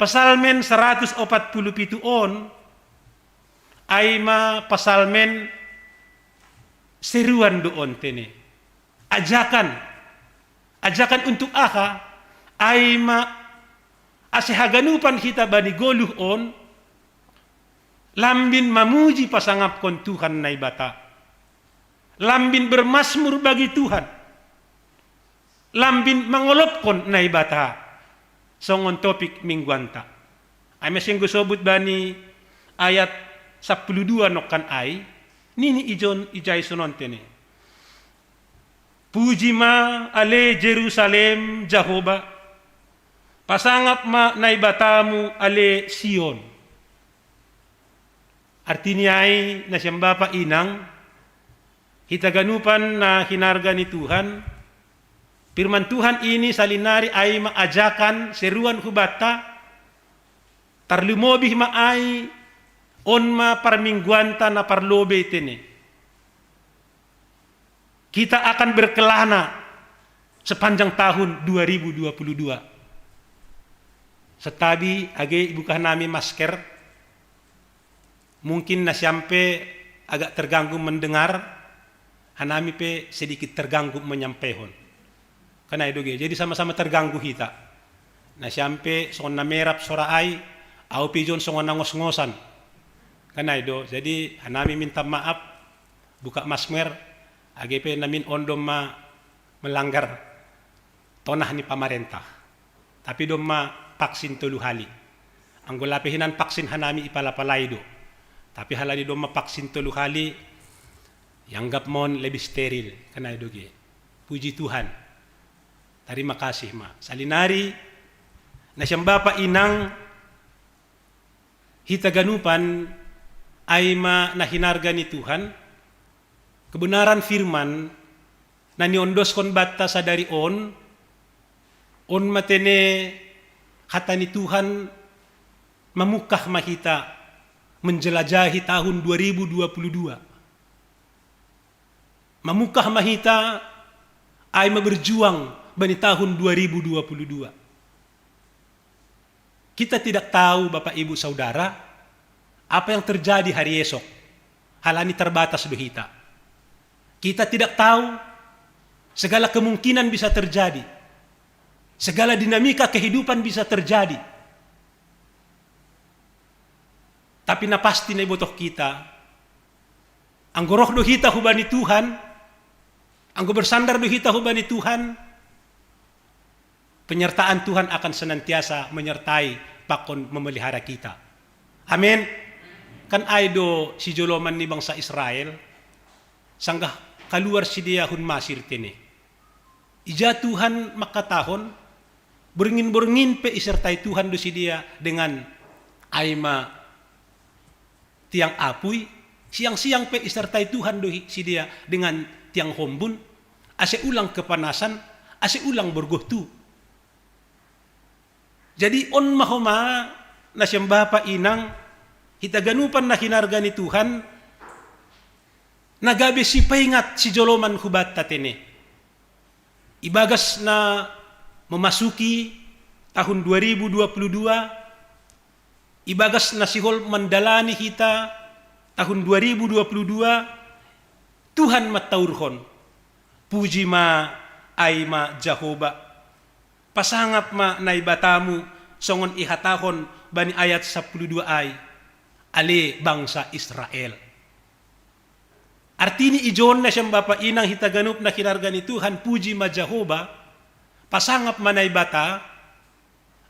Pasalmen saratus opat pulu pitu on, ai ma pasalmen seruan do on tene. Ajakan, ajakan untuk aha? Ai ma ase haganupan hita bani goluh on, lambin mamuji pasangapkon Tuhan Naibata. Lambin bermasmur bagi Tuhan. Lambin mangolopkon Naibata. Songon topik mingguanta. Ai ma seng go sobut bani ayat sappulu dua nongkan ai, nini ijon ijai sonon tene. Puji ma ale Jerusalem Jahowa, pasangap ma Naibatamu ale Sion. Artini ai, nasiam bapa inang, hita ganupan na hinarga ni Tuhan, firman Tuhan ini salinari ai ma ajakan seruan hubanta, tarlumobi ma ai on ma parmingguanta na parlobei tene. Kita akan berkelana sepanjang tahun dua ribu dua puluh dua. Santabi age ibuka hanami masker, mungkin nasiam pe agak terganggu mendengar, hanami pe sedikit terganggu menyampaihon. Kan ai do ge. Jadi sama-sama terganggu hita. Na siam pe songon na merap sora ai, au pe ijon songon na ngos-ngosan. Kan ai do. Jadi hanami minta maaf, buka masker, age pe namin on domma melanggar tonah ni pamarentah. Tapi domma vaksin tolu hali. Anggo lape hinan vaksin hanami ipala-palai do. Tapi halani domma vaksin tolu hali, ianggap ma on lebih steril. Kan ai do ge. Puji Tuhan. Tarima kasih ma. Salinari, na siam bapa inang, hita ganupan, ai ma na hinarga ni Tuhan, kebenaran firman, na niondoskon banta sadari on, on ma tene hata ni Tuhan, mamungkah ma hita menjelajahi tahun dua ribu dua puluh dua. Mamungkah ma hita, ai ma berjuang bani tahun dua ribu dua puluh dua. Kita tidak tahu, Bapak Ibu Saudara, apa yang terjadi hari esok. Halani terbatas do hita. Kita tidak tahu, segala kemungkinan bisa terjadi. Segala dinamika kehidupan bisa terjadi. Tapi na pasti na ibotoh hita, anggo roh do hita hubani Tuhan, anggo bersandar do hita hubani Tuhan, penyertaan Tuhan akan senantiasa menyertai pakon memelihara kita. Amin. Kan ai do sijoloman ni bangsa Israel, sanggah kaluar sidea hun Masir tene. Ija Tuhan mangkatahon, borngin-borngin pe isertai Tuhan do sidea dengan ai ma tiang apui, siang-siang pe isertai Tuhan do sidea dengan tiang hombun, ase ulang kepanasan, ase ulang borgoh tu. Jadi on ma homa, na siam bapa inang, hita ganupan na hinarga ni Tuhan, na gabe sipaingat sijoloman hubanta tene. Ibagas na memasuki tahun dua ribu dua puluh dua, ibagas na sihol mandalani hita tahun dua ribu dua puluh dua, Tuhan mataurhon. Puji ma, ai ma Jahoba. Pasangap ma Naibatamu, songon ihatahon bani ayat sapuluh dua ai, ale bangsa Israel. Artini ijon na siam bapa inang hita ganup na hinarga ni Tuhan, puji ma Jahoba, pasangap ma Naibata,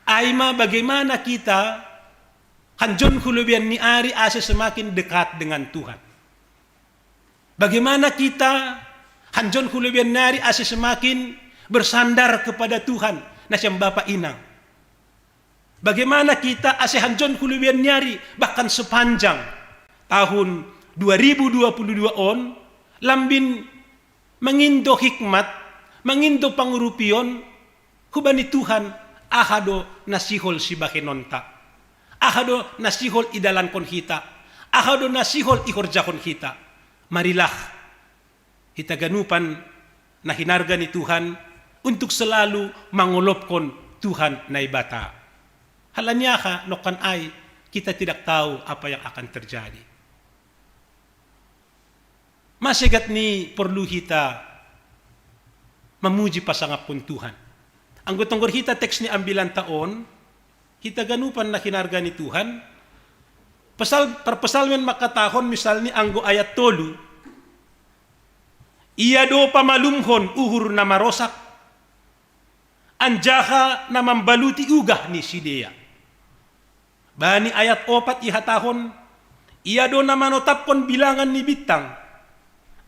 ai ma bagaimana kita hanjon hulebihan ni ari ase semakin dekat dengan Tuhan. Bagaimana kita hanjon hulebihan ni ari ase semakin bersandar kepada Tuhan, na siam bapa inang. Bagaimana kita ase hanjon hulebihan ni ari, bahkan sepanjang tahun dua ribu dua puluh dua on, lambin mangindo hikmat, mangindo pangurupion, hubani Tuhan, aha do na sihol sibahenonta, aha do na sihol idalankon hita, aha do na sihol ihorjahon hita. Marilah hita ganupan na hinarga ni Tuhan untuk selalu mangolopkon Tuhan Naibata. Halani aha? Nongkan ai, kita tidak tahu apa yang akan terjadi. Masegat ni porlu hita mamuji pasangapkon Tuhan. Anggo tonggor hita teks ni ambilanta on, hita ganupan na hinarga ni Tuhan, pasal, parpsalmen mangkatahon misalni anggo ayat tolu, ia do pamalumhon uhur na marosak, anjaha na mambaluti ugah ni sidea. Bani ayat opat ihatahon, ia do na manotapkon bilangan ni bintang,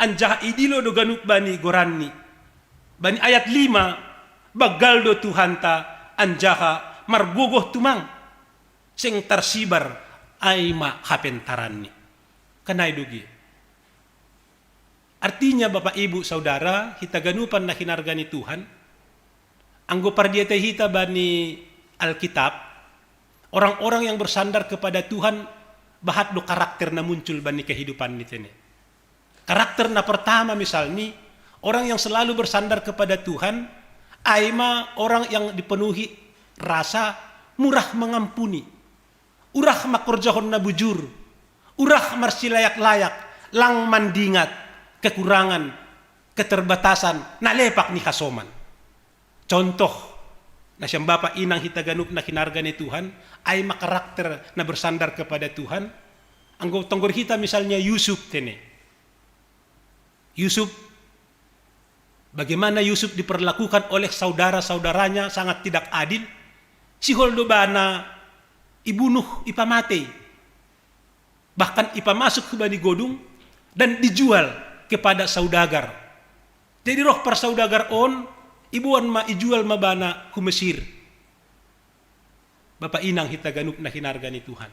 anjaha idilo do ganup bani goranni. Bani ayat lima, banggal do Tuhanta, anjaha margogoh tumang, seng tarsibar ai ma hapentaranni. Kan ai do ge. Artinya, Bapak, Ibu, Saudara, hita ganupan na hinarga ni Tuhan, anggo pardiatei hita bani Alkitab, orang-orang yang bersandar kepada Tuhan, bahat do karakter na muncul bani kehidupanni tene. Karakter na pertama misalni, orang yang selalu bersandar kepada Tuhan, ai ma orang yang dipenuhi rasa murah mengampuni, urah mangkorjahon na bujur, urah marsilayak-layak, lang mandingat kekurangan, keterbatasan, na lepak ni hasoman. Contoh, na siyang bapa' inang hita ganup na kinarga ni Tuhan, ay makarakter na bersandar kepada Tuhan. Anggo tonggor hita misalnya Yusuf tene. Yusuf, bagaimana Yusuf diperlakukan oleh saudara-saudaranya sangat tidak adil. Sihol do bana ibunuh, ipamatey. Bahkan ipamasuk hubani godung dan dijual kepada saudagar. Jadi roh parsaudagar on, iboan ma, ijual ma bana hu Mesir. Bapa' inang hita ganup na kinarga ni Tuhan.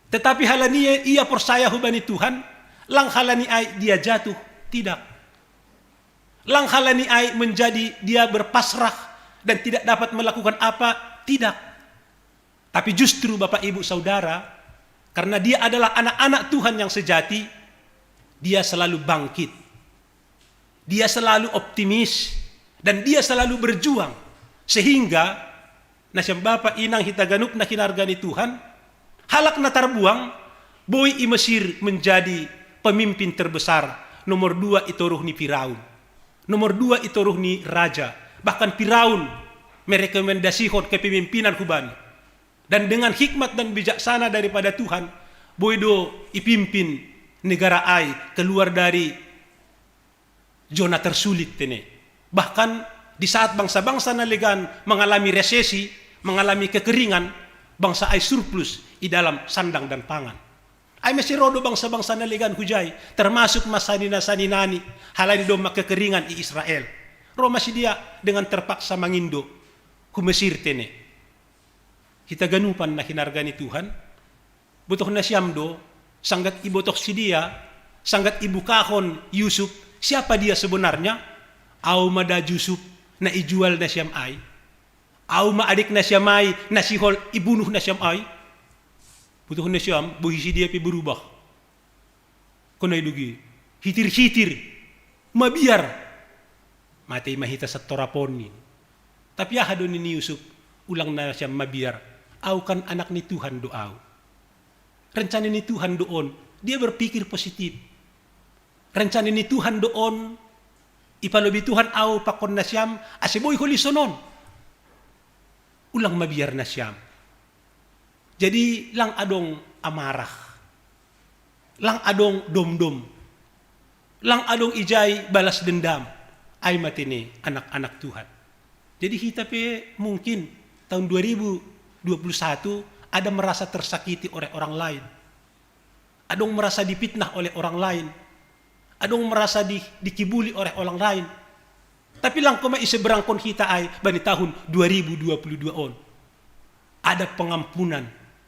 Tetapi halani ia porsaya hubani Tuhan, lang halani ai dia jatuh, tidak. Lang halani ai menjadi dia berpasrah dan tidak dapat melakukan apa, tidak. Tapi justru Bapak Ibu Saudara, karena dia adalah anak-anak Tuhan yang sejati, dia selalu bangkit. Dia selalu optimis dan dia selalu berjuang. Sehingga na siyang bapa' inang hita ganup na kinarga ni Tuhan, halak na tarbuang, boi i Mesir menjadi pemimpin terbesar, nomor dua i toruh ni Firaun. Nomor dua i toruh ni raja. Bahkan Firaun merekomendasihon kepemimpinan hubani. Dan dengan hikmat dan bijaksana daripada Tuhan, boi do ipimpin negara ai keluar dari zona tersulit tene. Bahkan di saat bangsa-bangsa na legan mengalami resesi, mengalami kekeringan, bangsa ai surplus i dalam sandang dan pangan. Ai masi ro do bangsa-bangsa na legan hujai, termasuk ma sanina-saninani, halani domma kekeringan i Israel. Ro masi dia dengan terpaksa mangindo hu Mesir tene. Hita ganupan na kinarga ni Tuhan, botoh na siyam do, sanggat ibotoh si dia, sanggat ibukahon Yusuf, siapa dia sebenarnya? Au ma da Yusuf na ijual na siyam ai? Au ma adik na siyam ai na sihol ibunuh na siyam ai? Botoh na siyam, bohi si dia pe berubah. Kona i dogi, hitir-hitir, mabiar. Matey ma hita santorapon i. Tapi aha do nini Yusuf, ulang na siyam mabiar. Au kan anak ni Tuhan do au. Rencana ni Tuhan do on. Dia berpikir positif. Rencana ni Tuhan do on. Ipalobi Tuhan au pakon na siyam, ase boi holison on. Ulang mabiar na siyam. Jadi lang adong amarah. Lang adong domdom. Lang adong ijai balas dendam. Ai ma tene anak-anak Tuhan. Jadi hita pe mungkin tahun dua ribu dua puluh satu ada merasa tersakiti oleh orang lain. Adong merasa dipitnah oleh orang lain. Adong merasa di, dikibuli oleh orang lain. Tapi lang ko ma iseberangkon hita ai bani tahun dua ribu dua puluh dua on. Ada pengampunan,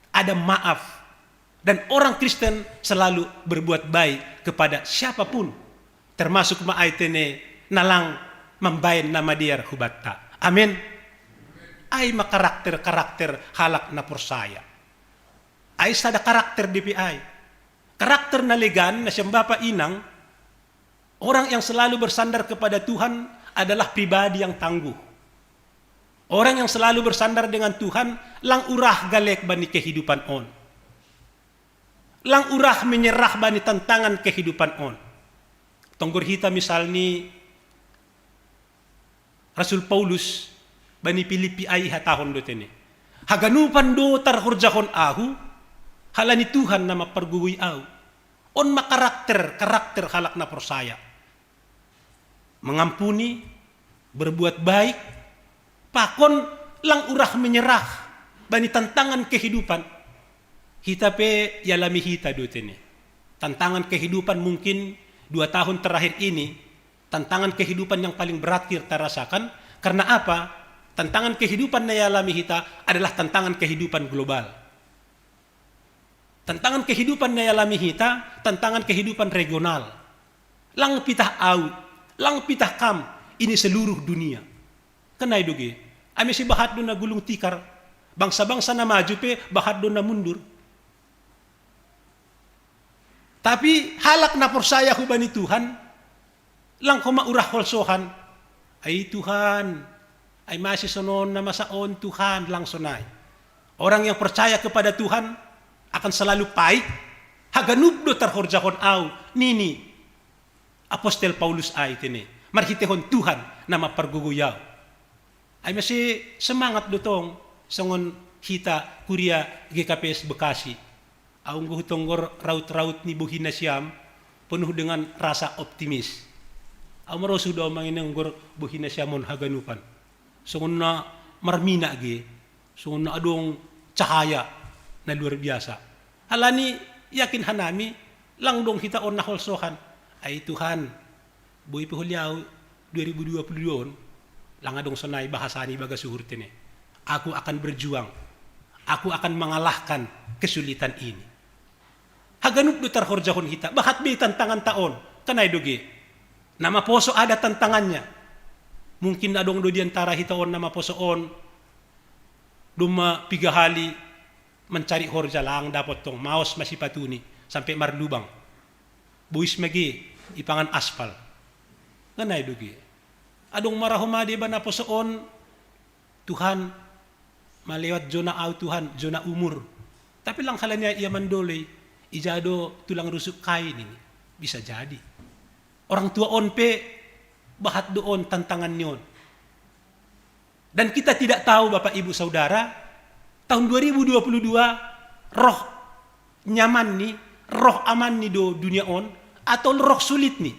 ada maaf. Dan orang Kristen selalu berbuat baik kepada siapapun, termasuk ma ai tene na lang mambaen na madear hu banta. Amin. Ai ma karakter-karakter halak na porsaya. Ai sada karakter di pe ai. Karakter na legan na siyang bapa' inang, orang yang selalu bersandar kepada Tuhan adalah pribadi yang tangguh. Orang yang selalu bersandar dengan Tuhan, lang urah galek bani kehidupan on. Lang urah menyerah bani tantangan kehidupan on. Tonggor hita misal ni Rasul Paulus bani Pilipi ai ihatahon do tene. Haganupan do tarhorjahon ahu, halani Tuhan na mampargogoi ahu. On ma karakter, karakter halak na porsaya. Mengampuni, berbuat baik, pakon lang urah menyerah bani tantangan kehidupan. Hita pe ialami hita do tene. Tantangan kehidupan mungkin dua tahun terakhir ini, tantangan kehidupan yang paling berat kita rasakan. Karena apa? Tantangan kehidupan na ialami hita adalah tantangan kehidupan global. Tantangan kehidupan na ialami hita, tantangan kehidupan regional. Lang pitah au, lang pitah kam, ini seluruh dunia. Kona i doge, ai masi bahat do na gulung tikar. Bangsa-bangsa na maju pe bahat do na mundur. Tapi halak na porsaya hubani Tuhan, lang ko ma urah holsohan. Ai Tuhan, ai masi sonon na masa on Tuhan, lang sonai. Orang yang percaya kepada Tuhan akan selalu paik. Haganup do tarhorjahon au, nini Apostel Paulus ai tene, marhitehon Tuhan na mampargogoi au. Ai masi semangat do tong songon hita kuria G K P S Bekasi. Au nggo hutonggor raut-raut ni bohina siam penuh dengan rasa optimis. Au marosuh do manginenggor bohina siam on haganupan. Songon na marmina ge, songon na adong cahaya na luar biasa. Alani yakin hanami lang dong hita on na holsohan. Ai Tuhan, boi pe holiau dua ribu dua puluh dua on, lang adong sonai bahasani bagas uhur tene. Aku akan berjuang. Aku akan mengalahkan kesulitan ini. Haganup do tarhorjahon hita, bahat be tantangan ta on, kanai doge. Nama poso ada tantangannya. Mungkin adong do di antara hita on nama poso on, doma piga hali mencari horja lang dapot tong, maos masipatuni sampai marlubang. Bois mage ipangan aspal. Nganai doge. Adong maraho made bana poso on, Tuhan, malewat zona au Tuhan, zona umur. Tapi lang halania ia mandolei, ija do tulang rusuk kain ini. Bisa jadi. Orang tua on pe bahat do on tantangan ni on. Dan kita tidak tahu Bapak Ibu Saudara, tahun dua ribu dua puluh dua roh nyaman ni, roh aman ni do dunia on, atau roh sulit ni.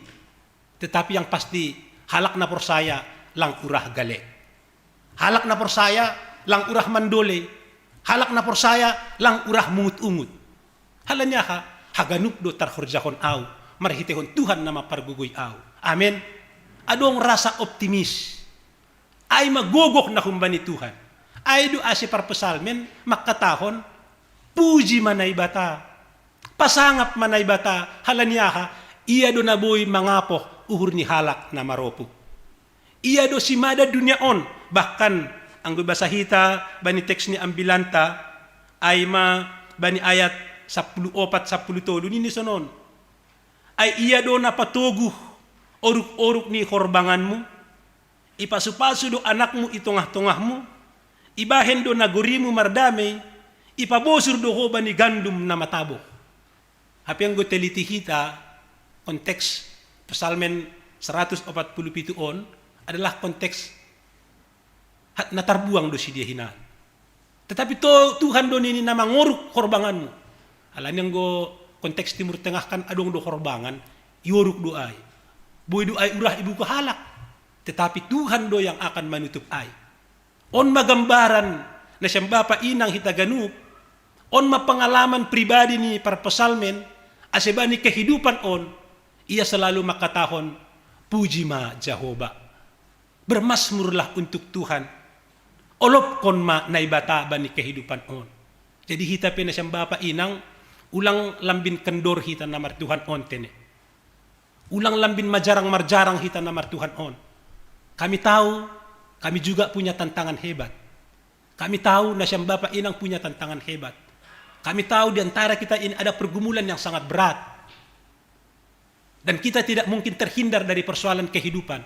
Tetapi yang pasti halak na porsaya lang urah gale. Halak na porsaya lang urah mandolei. Halak na porsaya lang urah mungut-ungut. Halaniaha, haganup do tarhorjahon au, marhitehon Tuhan nama pargogoi au. Amen. Adong rasa optimis. Ai ma gogoh na humbani Tuhan. Ai do ase parpesalmen mangkatahon, puji ma Naibata. Pasangap ma Naibata, halaniaha, ia do na boi mangapoh uhur ni halak na maropuk. Ia do simada dunia on, bahkan anggo basa hita bani teks ni ambilanta, ai ma bani ayat sapuluh opat sapuluh tolu nini sonon. Ai ia do na patoguh oruk-oruk ni horbanganmu, ipasupasu do anakmu i tongah-tongahmu, ibahen do nagorimu mardamei, ipabosur do ho bani gandum na mataboh. Hape anggo teliti hita, konteks Psalmen seratus opat puluh pitu on adalah konteks hat na tarbuang do sidia hinan. Tetapi to, Tuhan do nini na mangoruk horbanganmu. Alani anggo konteks Timur Tengah kan adong do horbangan, ioruk do ai. Boi do ai urah ibuka halak. Tetapi Tuhan do yang akan manutup ai. On ma gambaran na sian bapa inang hita ganup. On ma pengalaman pribadi ni parpesalmen, ase bani kehidupan on, ia selalu mangkatahon, puji ma Jahoba. Bermazmurlah untuk Tuhan. Olopkon ma Naibata bani kehidupan on. Jadi hita pe na sian bapa inang, ulang lambin kendor hita na martuhan on tene. Ulang lambin majarang-marjarang hita na martuhan on. Kami tahu, kami juga punya tantangan hebat. Kami tahu na sian bapa inang punya tantangan hebat. Kami tahu di antara kita ini ada pergumulan yang sangat berat. Dan kita tidak mungkin terhindar dari persoalan kehidupan.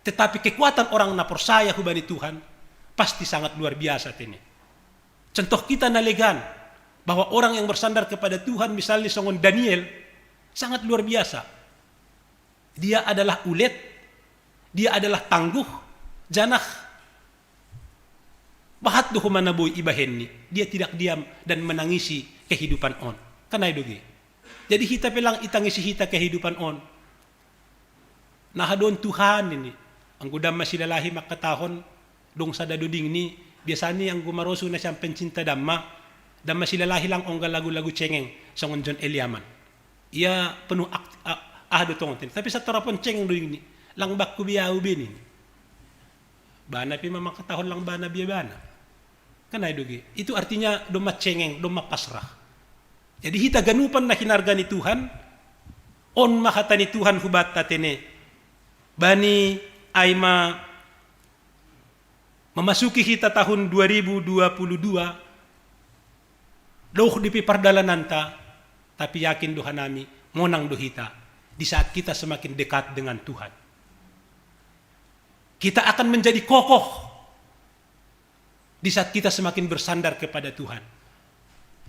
Tetapi kekuatan orang na porsaya hubani Tuhan pasti sangat luar biasa tene. Contoh kita na legan, bahwa orang yang bersandar kepada Tuhan misalnya songon Daniel, sangat luar biasa. Dia adalah ulet, dia adalah tangguh, janah bahat do homa na boi ibahenni. Dia tidak diam dan menangisi kehidupan on. Kanai doge. Jadi hita pe lang itangisi hita kehidupan on. Na hadon Tuhan ini. Anggo damma silalahi mangkatahon, dong sada doding ni, biasani anggo marosu na sian pencinta damma, damma silalahi lang ongga lagu-lagu cengeng, songon John Eliaman. Ia penuh ak-, a-, aha do tongon ten. Tapi satorapon cengeng doding ni, lang bakku biau be ni. Bana pe ma mangkatahon lang bana bia bana. Kanai doge. Itu artinya doma cengeng, doma pasrah. Jadi hita ganupan na hinarga ni Tuhan, on ma hata ni Tuhan hubanta tene. Bani ai ma memasuki hita tahun dua ribu dua puluh dua, doh di pe pardalananta, tapi yakin do hanami, monang do hita, di saat kita semakin dekat dengan Tuhan. Kita akan menjadi kokoh di saat kita semakin bersandar kepada Tuhan.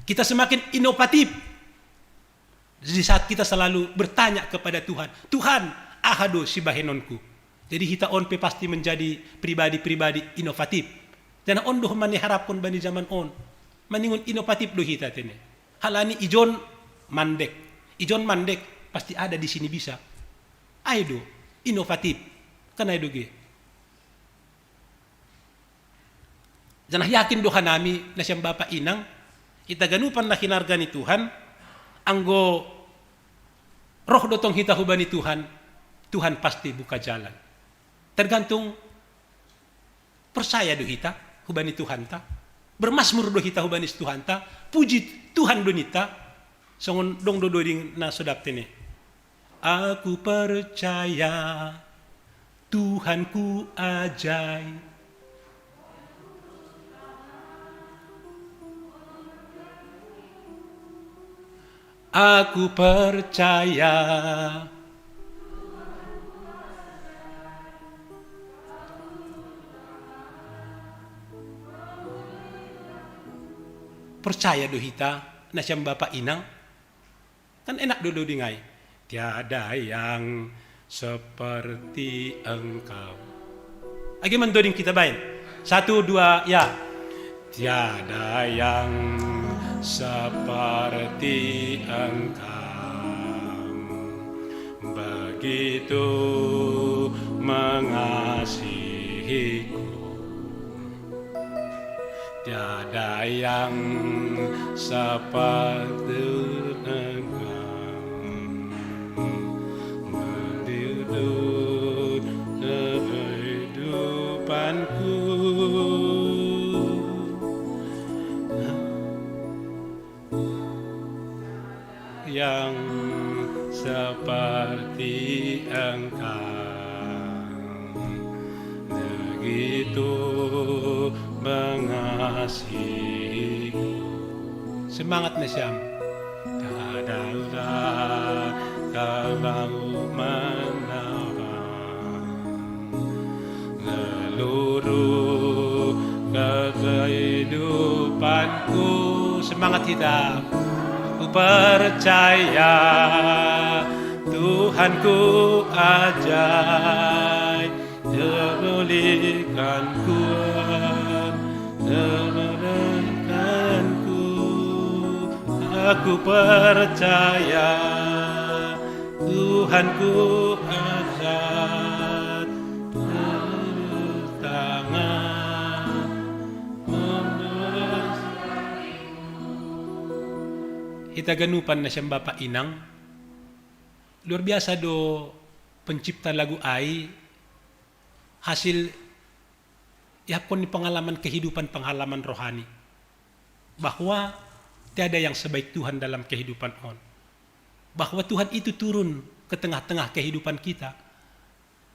Kita semakin inovatif di saat kita selalu bertanya kepada Tuhan, "Tuhan, aha do sibahenonku?" Jadi hita on pe pasti menjadi pribadi-pribadi inovatif. Janah on do mani harapkon bani zaman on. Maningon inovatif do hita tene. Halani ijon mandek. Ijon mandek pasti ada di sini bisa. Ai do inovatif. Kan ai do ge. Janah yakin do hanami nasiam bapa inang, hita ganupan na hinarga ni Tuhan, anggo roh do tong hita hubani Tuhan, Tuhan pasti buka jalan. Tergantung percaya do hita hubani Tuhanta, bermasmur do hita hubani Tuhanta, puji Tuhan do ninta, songon dong do doding na so daptene. Aku percaya Tuhanku ajai. Aku percaya. Percaya do hita nasiam bapa inang. Kan enak do doding ai. Tiada yang seperti engkau. Age mandoding kita baen. Satu, dua, ya. Tiada yang seperti engkau. Begitu mengasihiku. Tiada yang seperti engkau. Mendidik kehidupanku. Yang seperti engkau. Begitu mengasihiku. Semangat nasiam. Kadaulah kau mau menawar. Seluruh kehidupanku. Semangat kita. Ku percaya Tuhanku ajai. Terulihkan kuat, terulihkanku. Aku percaya Tuhanku akan turun tangan memberi. Hita ganupan nasiam bapa inang, luar biasa do pencipta lagu ai, hasil ihapkon ni pengalaman kehidupan, pengalaman rohani, bahwa tiada yang sebaik Tuhan dalam kehidupan on, bahwa Tuhan itu turun ke tengah-tengah kehidupan kita,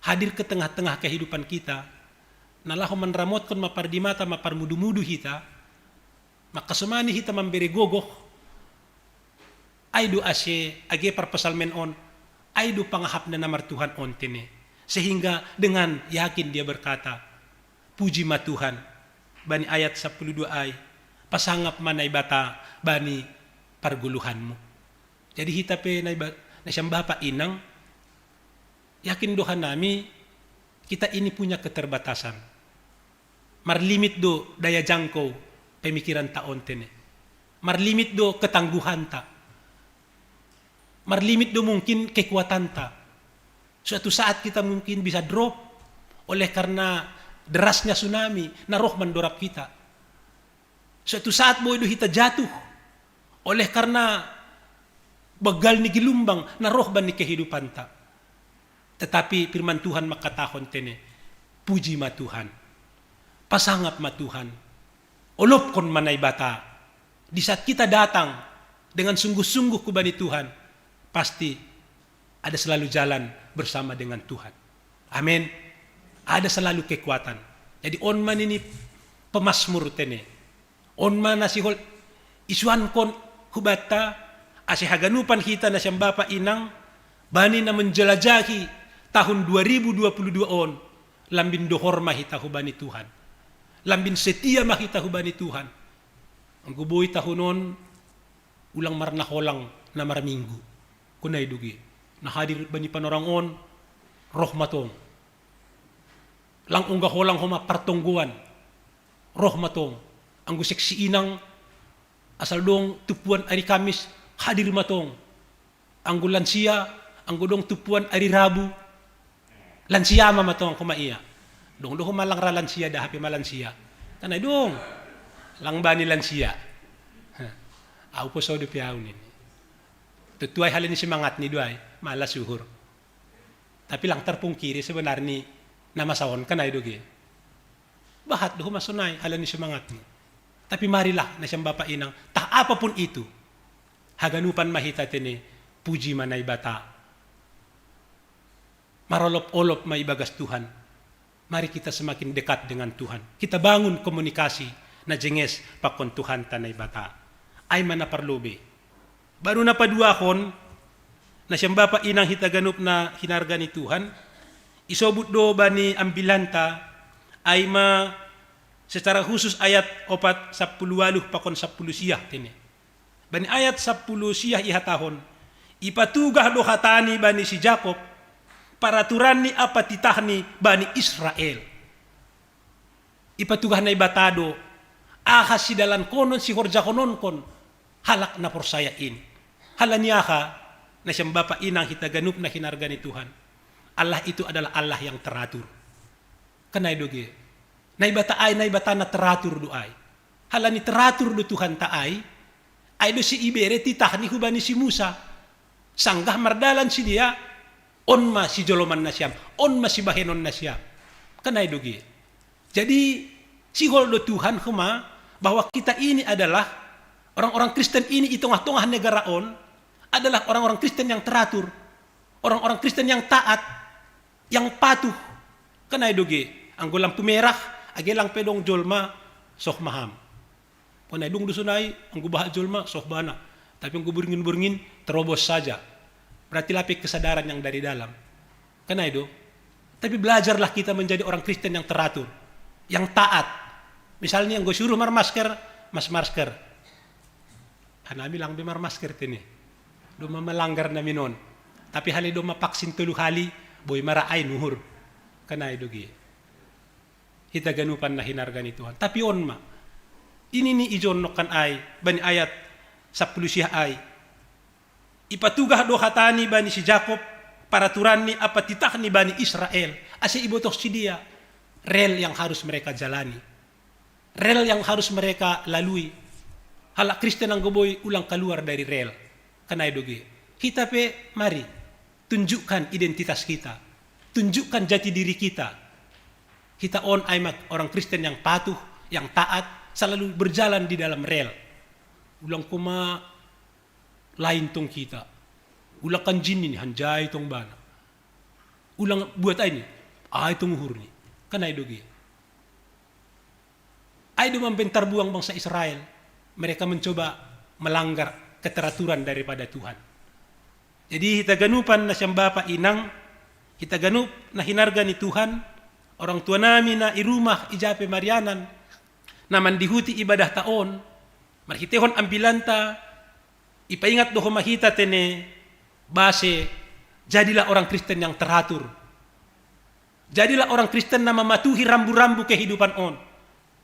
hadir ke tengah-tengah kehidupan kita, na laho manramotkon, mapardimata, maparmudu-mudu hita, mangkasomani hita, mambere gogoh. Ai do ase age parpsalmen on, ai do pangahapna na martuhan on tene. Sehingga dengan yakin dia berkata, puji ma Tuhan, bani ayat sapuluh dua ai, pasangap ma Naibata bani pargoluhanmu. Jadi hita pe naiba-, nasiam bapa inang, yakin do hanami, kita ini punya keterbatasan. Marlimit do daya jangkau pemikiranta on tene. Marlimit do ketangguhanta. Marlimit do mungkin kekuatanta. Suatu saat kita mungkin bisa drop oleh karena derasnya tsunami na roh mandorab hita. Suatu saat boi do hita jatuh oleh karena begal ni gelumbang na roh bani kehidupanta. Tetapi firman Tuhan mangkatahon tene, puji ma Tuhan, pasangap ma Tuhan, olopkon ma Naibata. Di saat kita datang dengan sungguh-sungguh ku bani Tuhan, pasti ada selalu jalan bersama dengan Tuhan. Amin. Ada selalu kekuatan. Jadi on ma nini pemasmur tene. On ma na sihol isuankon hubanta, ase haganupan hita nasiam bapa inang, bani na menjelajahi tahun dua ribu dua puluh dua on, lambin dohor ma hita hubani Tuhan. Lambin setia ma hita hubani Tuhan. Anggo boi tahun on, ulang marnaholang na marminggu. Kunai do ge. Na hadir bani panorang on, roh ma tong. Lang ongga holang homa partonggoan, roh ma tong. Anggo seksi inang, asal dong tumpuan ari Kamis, hadir ma tong. Anggo lansia, anggo dong tumpuan ari Rabu, lansia ma ma tong homa ia. Dong do homa lang ra lansia, da hape ma lansia. Kan ai dong, lang bani lansia. Au po so dope au nini. Tutu ai halani semangatni do ai, malas uhur. Tapi lang tarpungkiri sebenarni na masa on kan ai do ge. Bahat do homa sonai halani semangatni. Tapi marilah nasiam bapa inang, tah apapun itu, haganupan ma hita tene, puji ma Naibata. Marolop-olop ma ibagas Tuhan. Mari kita semakin dekat dengan Tuhan. Kita bangun komunikasi na jenges pakon Tuhanta Naibata. Ai ma na parlobei. Baru na paduahon, nasiam bapa inang hita ganup na hinarga ni Tuhan, isobut do bani ambilanta, ai ma secara khusus ayat opat sampulu ualuh pakon sampulu siah tene. Bani ayat sampulu siah ihatahon, ipatugah do hatani bani si Jakob, paraturanni ampa titahni bani Israel. Ipatugah Naibata do, aha sidalankonon sihorjahononkon halak na porsaya in. Halani aha, nasiam bapa inang hita ganup na hinarga ni Tuhan. Allah itu adalah Allah yang teratur. Kan ai do ge. Naibata ai, Naibata na teratur do ai. Halani teratur do Tuhanta ai, ai do si ibere titahni hubani si Musa. Sanggah mardalan si dia, on ma sijoloman nasiam, on ma sibahenon nasiam. Kan ai do ge. Jadi, sihol do Tuhan homa bahwa kita ini adalah, orang-orang Kristen ini i tongah-tongah negara on adalah orang-orang Kristen yang teratur, orang-orang Kristen yang taat, yang patuh. Kan ai do ge, anggo lampu merah, age lang pe dong jolma, soh ma ham. Kan ai dong do sonai, anggo bahat jolma, soh bana. Tapi anggo borngin-borngin, terobos saja. Berarti lape kesadaran yang dari dalam. Kan ai do. Tapi belajarlah kita menjadi orang Kristen yang teratur, yang taat. Misalnya anggo suruh marmasker, marmasker. Hanami lang be marmasker tene. Doma malanggar nami non. Tapi hali doma vaksin tolu hali, boi ma ra ai nuhur. Kan ai do ge. Hita ganupan na hinarga ni Tuhan. Tapi on ma. Ini ni ijon nokkan ai, bani ayat sampulu siah ai. Ipatugah do hatani bani si Jakob, paraturanni ampa titahni bani Israel. Ase ibotoh si dia rel yang harus mereka jalani. Rel yang harus mereka lalui. Halak Kristen anggo boi ulang kaluar dari rel. Kan ai do ge. Hita pe mari, tunjukkan identitas kita. Tunjukkan jati diri kita. Hita on ai ma orang Kristen yang patuh, yang taat, selalu berjalan di dalam rel. Ulang homa lain tong hita. Ulang kanjin ni hanjai tong bana. Ulang buat ai ni, ai tong uhurni. Kan ai do ge. Ai do mambaen tarbuang bangsa Israel. Mereka mencoba melanggar keteraturan daripada Tuhan. Jadi hita ganupan nasiam bapa inang, hita ganup na hinarga ni Tuhan, orang tua nami na i rumah i ja pe marianan, na mandihuti ibadahta on, marhitehon ambilanta, ipaingat do homa hita tene, base, jadilah orang Kristen yang teratur. Jadilah orang Kristen na mamatuhi rambu-rambu kehidupan on.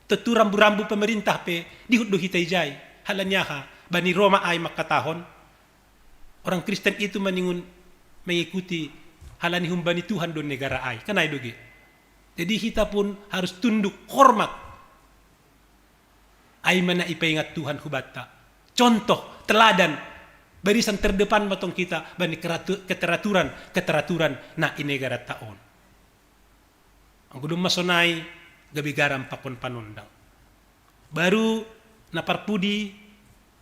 Tentu rambu-rambu pemerintah pe dihut do hita ijai. Halani aha, bani Roma ai mangkatahon, orang Kristen itu maningon mengikuti halani humbani Tuhan do negara ai. Kan ai do ge. Jadi hita pun harus tunduk, hormat. Ai ma na ipaingat Tuhan hubanta. Contoh, teladan, barisan terdepan ma tong hita bani keratu-, keteraturan, keteraturan na i negaranta on. Anggo doma sonai, gabe garam pakon panondang. Baru na parpudi,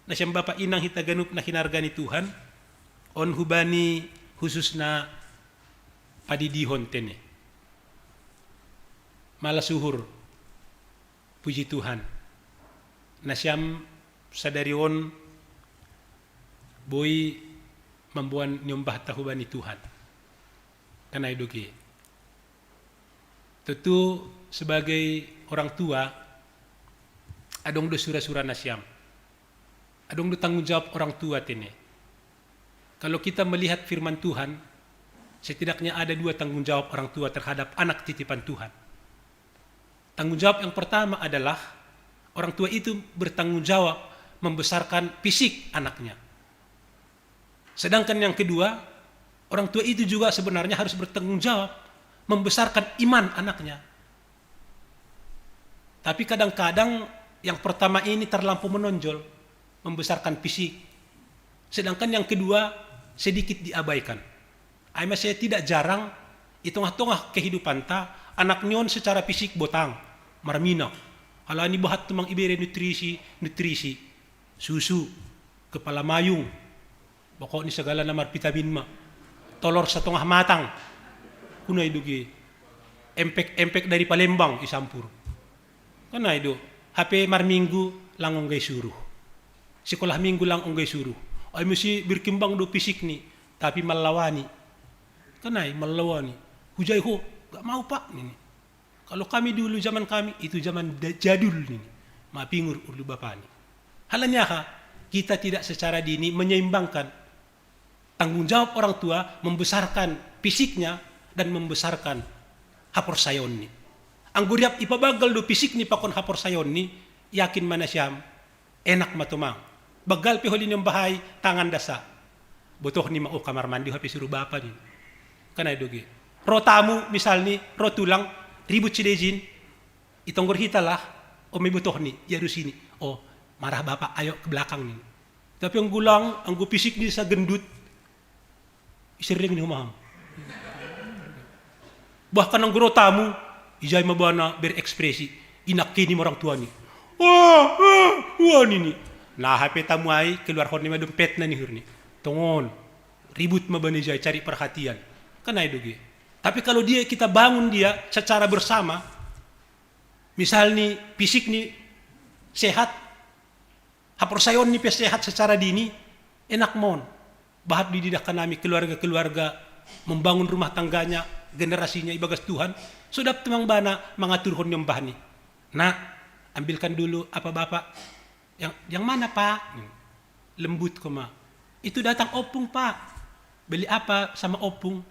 nasiam bapa inang hita ganup na hinarga ni Tuhan, on hubani khususna padidihon tene. Malas uhur, puji Tuhan. Nasiam sadari on boi mamboan niombahta hubani Tuhan. Kan ai do ge. Tentu sebagai orang tua, adong do sura-sura nasiam. Adong do tanggung jawab orang tua tene. Kalau kita melihat firman Tuhan, setidaknya ada dua tanggung jawab orang tua terhadap anak titipan Tuhan. Tanggung jawab yang pertama adalah orang tua itu bertanggung jawab membesarkan fisik anaknya. Sedangkan yang kedua, orang tua itu juga sebenarnya harus bertanggung jawab membesarkan iman anaknya. Tapi kadang-kadang yang pertama ini terlampau menonjol, membesarkan fisik. Sedangkan yang kedua sedikit diabaikan. Ai ma saya tidak jarang, di tengah-tengah kehidupan ta, anak nyon secara fisik botang, marmina. Alani bahat tumang ibere nutrisi, nutrisi. Susu, kepala mayung, pokoknya segala nama vitamin ma. Tolor setengah matang. Kuna idugi. Empek-empek dari Palembang isampur. Kana idu. H P marminggu lang onggai suruh. Sekolah minggu lang onggai suruh. Ai musi berkembang do fisik ni, tapi malawani. Kana i malawani. Hujai ho, gak mau pak nini. Kalau kami dulu zaman kami, itu zaman jadul nini. Mapingur ulu bapa ni. Halani aha, kita tidak secara dini menyeimbangkan tanggung jawab orang tua membesarkan fisiknya dan membesarkan haporsayaon ni. Anggo riap ipabagal do fisik ni pakon haporsayaon ni, yakin ma nasiam, enak ma tumang. Bagal pe holi ni ombahai tangan dasa. Botoh ni ma, oh, kamar mandi hape suruh bapa ni. Kana idugi. Ro tamu misalni, ro tulang, ribut sidejin. Itonggor hita lah, oh, mai botoh ni, ia rusini. Oh, marah bapa, ayo ke belakang ni. Tapi anggo lang, anggo fisik ni sa gendut, isering ni humaham. Bahkan anggo ro tamu, ijai ma bana berekspresi, inakkini ma orang tua ni. Wah, wah, wah nini. Nah, hape tamu ai, keluarhon ni ma dompetna ni hurni. Tongon, ribut ma bana ijai, cari perhatian. Kana idugi. Tapi kalau dia, kita bangun dia secara bersama, misalni fisik ni sehat, haporsayaon ni pe sehat secara dini, enak mon. Bahat dididak kanami keluarga-keluarga membangun rumah tangganya, generasinya ibagas Tuhan, so dap tumang bana mangaturhon ni ombah ni. Nak, ambilkan dulu apa bapak? Yang, yang mana pak? Lembut koma. Itu datang opung pak. Beli apa sama opung?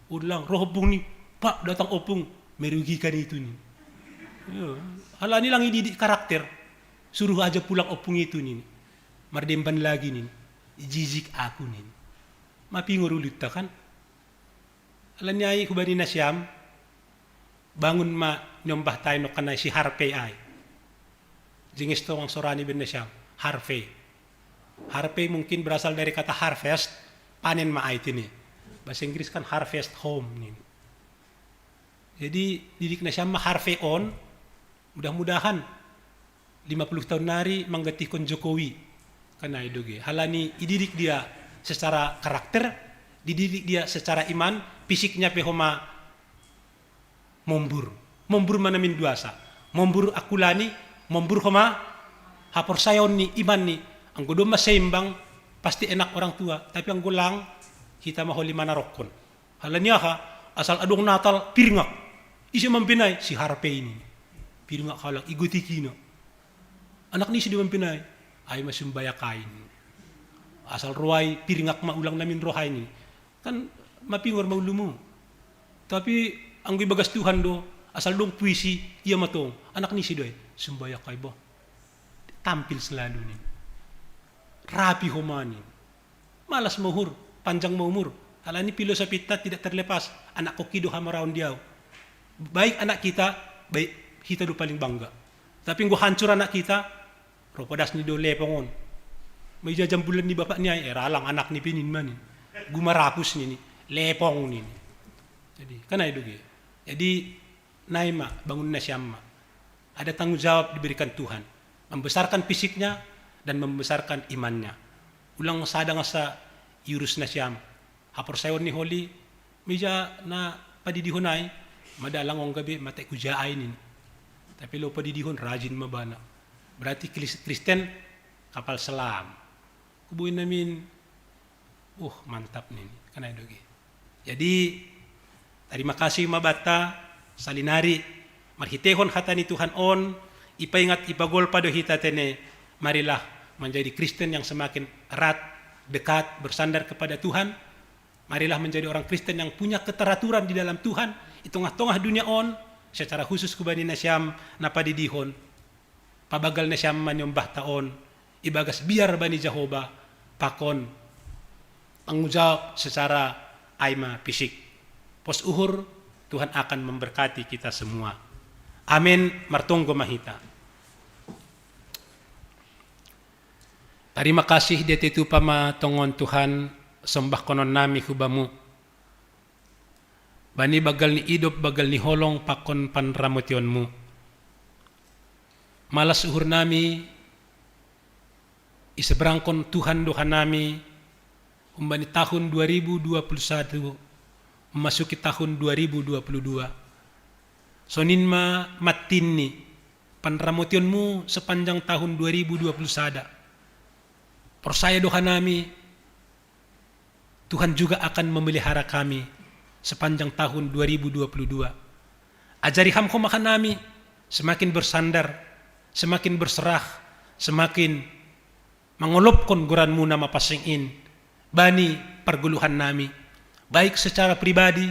Ulang, roh opung ni, pak, datang opung. Merugikan itu ni. Halani lang ididik karakter. Suruh aja pulang opung itu ni. Mardemban lagi ni. Jijik aku ni. Mapingur ulutta kan. Halani ai hubani nasiam, bangun ma niombah tai nongkan ai si Harvey ai. Jingis tongong sorani ben nasiam, Harvey. Harvey mungkin berasal dari kata harvest, panen ma ai tini. Bahasa Inggris kan harvest home ni. Jadi didik nasiam ma Harvey on, mudah-mudahan lima puluh tahun nari manggantikon Jokowi. Kana idugi. Halani ididik dia secara karakter, dididik dia secara iman, fisiknya pe homa mombur. Mombur mana min duasa. Mombur akulani, mombur homa haporsayaon ni, iman ni. Anggo domma seimbang, pasti enak orang tua. Tapi anggo lang, hita ma holi manarokkon. Halani aha, asal adong Natal, pirngak. Ise mambenai, si Harvey ni. Pirngak halak, igotikina. Anak ni ise do mambenai, ai ma sumbayak ai ni. Asal rohai, pirngak ma ulang namin rohai ni. Kan mapingor ma ulumu. Tapi anggo ibagas Tuhan do, asal dong puisi, ia matong. Anak ni ise do ai, sumbayak ai bah. Tampil selalu ni. Rapi homa ni. Malas ma uhur, panjang ma umur. Halani filosofitta tidak terlepas, anak koki do hamoraon di au. Baik anak kita, baik hita do paling bangga. Tapi anggo hancur anak kita, ro podas ni do lepong on. Mai jajam bulan ni bapak ni ai, era lang anak ni pe nin mani. Gumarapus ni ni, lepong ni ni. Jadi, kan ai doge. Jadi, nai ma, bangun nasiam ma. Ada tanggung jawab diberikan Tuhan. Membesarkan fisiknya dan membesarkan imannya. Ulang sada nga sa iurus nasiam. Haporsayaon ni holi, mija na padidihon ai, madalang ong gabe mate kuja ai nin. Tapi lo padidihon rajin ma bana. Berarti Kris-, Kristen kapal selam. Kubuin namin, uh, mantap nin, kan ai doge. Jadi, tarima kasih ma banta, salinari, marhitehon hata ni Tuhan on, ipaingat ipagolpa do hita tene, marilah menjadi Kristen yang semakin erat, dekat, bersandar kepada Tuhan. Marilah menjadi orang Kristen yang punya keteraturan di dalam Tuhan, di tengah-tengah dunia on, Secara khusus hubani nasiam na padidihon, pabagal nasiam maniombah taon ibagas biar bani Jahowa, pakon pangujawab secara aima fisik. Pos uhur, Tuhan akan memberkati kita semua. Amin. Martonggo mahita. Tarima kasih diatitupa ma tongon Tuhan, sombah konon nami hubamu. Bani bagal ni idop, bagal ni holong pakon panramotionmu. Malas uhur nami, iseberangkon Tuhan doha nami, humbani tahun dua ribu dua puluh satu memasuki tahun dua ribu dua puluh dua. Sonin ma mattinni panramotionmu sepanjang tahun dua ribu dua puluh sada. Porsaya doha nami, Tuhan juga akan memelihara kami sepanjang tahun dua ribu dua puluh dua. Ajari ham ho makanami semakin bersandar, semakin berserah, semakin mangolopkon goranmu na mapansing in bani pargoluhan nami, baik secara pribadi,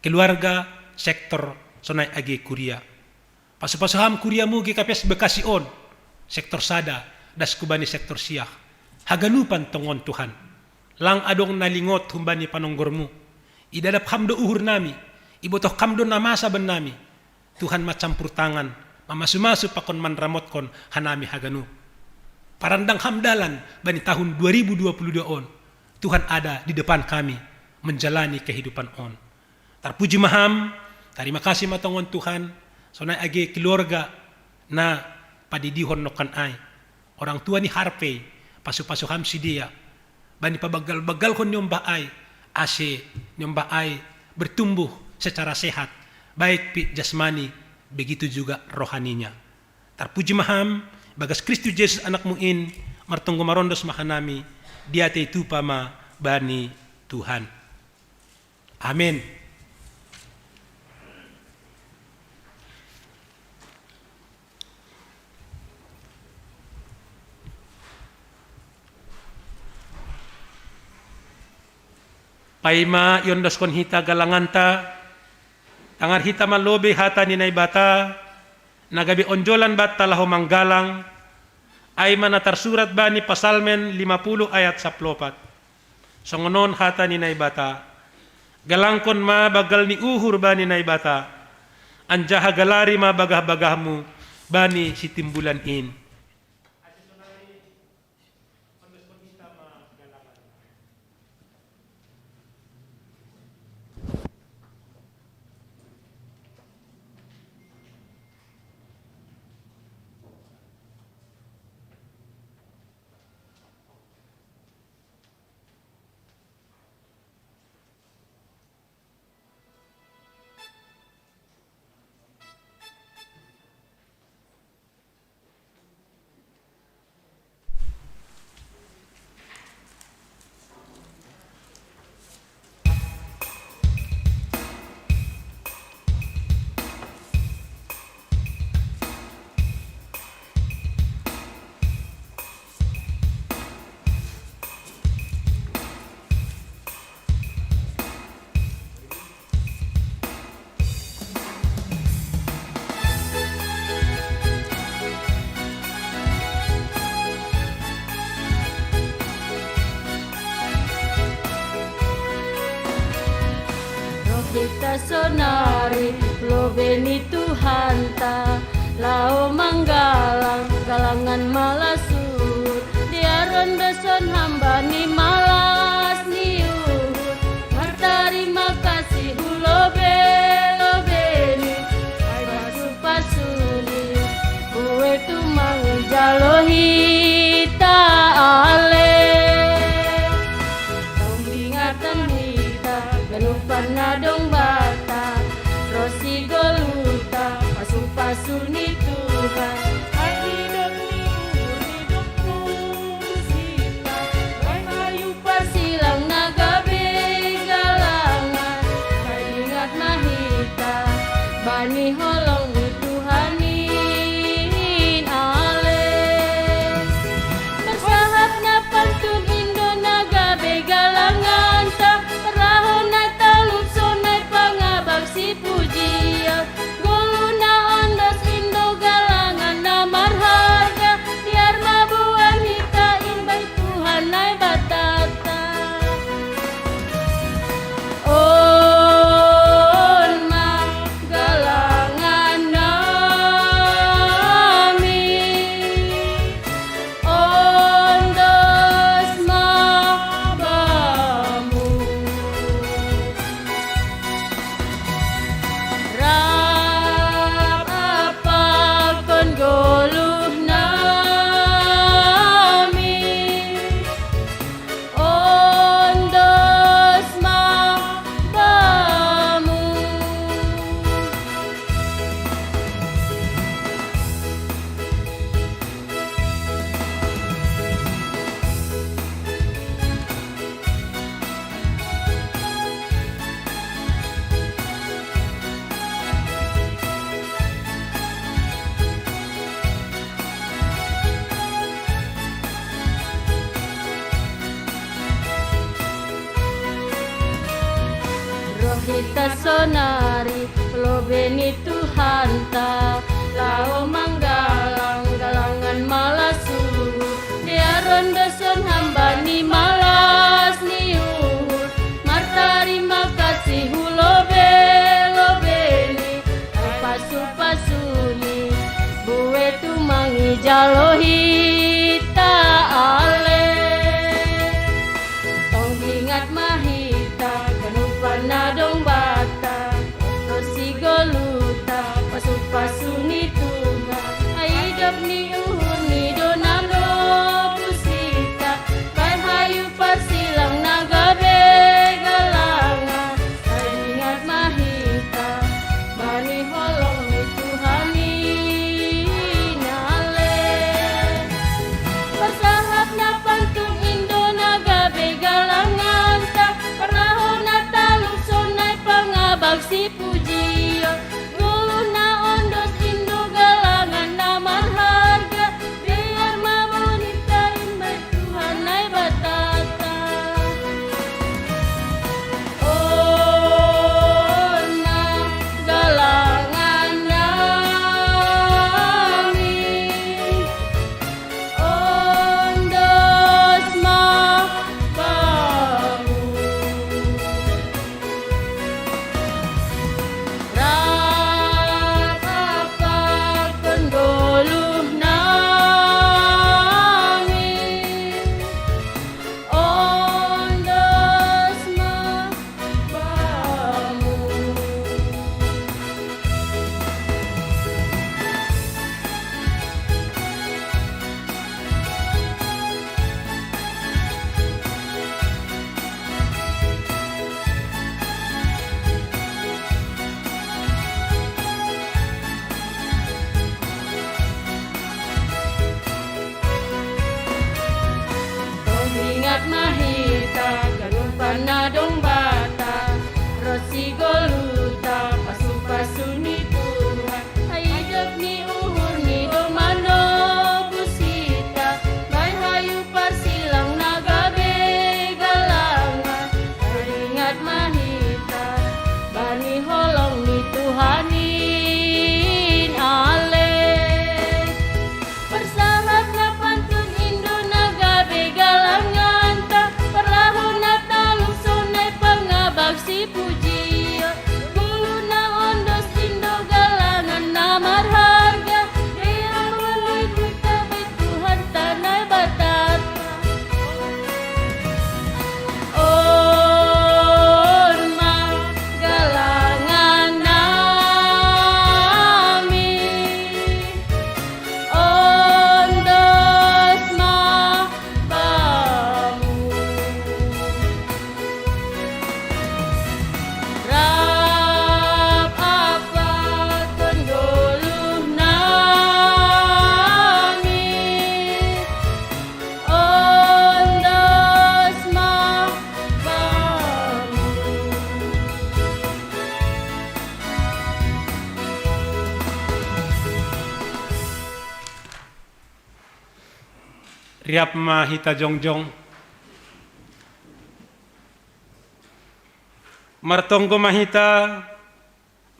keluarga, sektor, sonai age kuria. Pasu-pasu ham kuriamu G K P S Bekasi on, sektor sada, das hubani sektor siah. Haganupan tongon Tuhan. Lang adong na lingot humbani panonggormu. Idadap ham do uhur nami, ibotoh ham do na masa bennami. Tuhan macampur tangan, mamasu-masu pakon manramotkon hanami haganup. Parandang ham dalan bani tahun dua ribu dua puluh dua on. Tuhan ada di depan kami menjalani kehidupan on. Tarpuji ma ham, tarima kasih ma tongon Tuhan, sonai age keluarga na padidihon nongkan ai. Orang tua ni Harvey, pasu-pasu ham sidea bani pabagal-bagalkon niombah ai, ase niombah ai bertumbuh secara sehat, baik pi jasmani, begitu juga rohaninya. Tarpuji ma ham, bagas Kristus Jesus Anakmu in, martonggo marondos ma hanami, diatitupa ma bani Tuhan. Amin. Paima iondoskon hita galanganta, tangar hita ma lobei hata ni Naibata, na gabe onjolan banta laho manggalang, ai ma na tarsurat bani Pasalmen lima puluh ayat saplopat. Songon on hata ni Naibata: Galangkon ma bagal ni uhur bani Naibata, anjaha galari ma bagah-bagahmu bani sitimbulan in. Roh hita sonari lobei ni Tuhanta, laho manggalang, galangan malas uhur, diaron doson hamba ni malas ni uhur. Martarima kasih hu lobei-lobei ni, ai pasu-pasuni, bue tumang jalo hita ale. Tong ingatan hita, ganupan na dong banta, ro sigoluhta, pasu-pasu ni Tuhan. Ai idop ni uhur ni dokmu sita, baen hayu parsilang na gabe galangan, ai ingat ma hita, bani holong ni Tuhan in ale. Marsahat na pantun in do na gabe galanganta, raho na talup sonai pangabab sipujian, golu Ita sonari lobei ni Tuhanta, laho manggalang galangan malas uhur. Biar ondoson hamba ni malas ni uhur, martarima kasih hu lobei-lobei ni pasu-pasuni, buei tumang ijalo hita ale. Tong ingat ma hita ganupan na dong bata, ro si goluta, pasu-pasu ni Tuhan. Idop ni uhur ni do na lobus hita, bahen hayu parsilang na gabe galangan. Ingat ma hita bani holong ni Tuhan in ale. Parsahap na pantun in do na gabe galanganta, parlaho na taluk sonai pangabak sipujion, goluh na ondos in do galangan na marharga. Biar ma boninta in bai Tuhan Naibatanta. On ma galangan nami, ondos ma Bamu. Rap apatkon goluh nami, ondos ma Bamu. Tong ingat ma hita ganupan na dong bata, ro si goluhta, pasu-pasu ni Tuhan. Idop ni uhur ni do manobus hita, bahen hayu parsilang na gabe galangan. Ingat ma hita bani holong ni Tuhan in ale. Parsahap na pantun in do na gabe galanganta, parlaho na taluk sonai pangabak sipujion, goluh na ondos in do galangan na marharga. Biar ma boninta in bai Tuhanta Naibatanta. On ma galangan nami, ondos ma Bamu. Rap apatkon goluh nami, ondos ma Bamu. Riap ma hita jongjong. Martonggo ma hita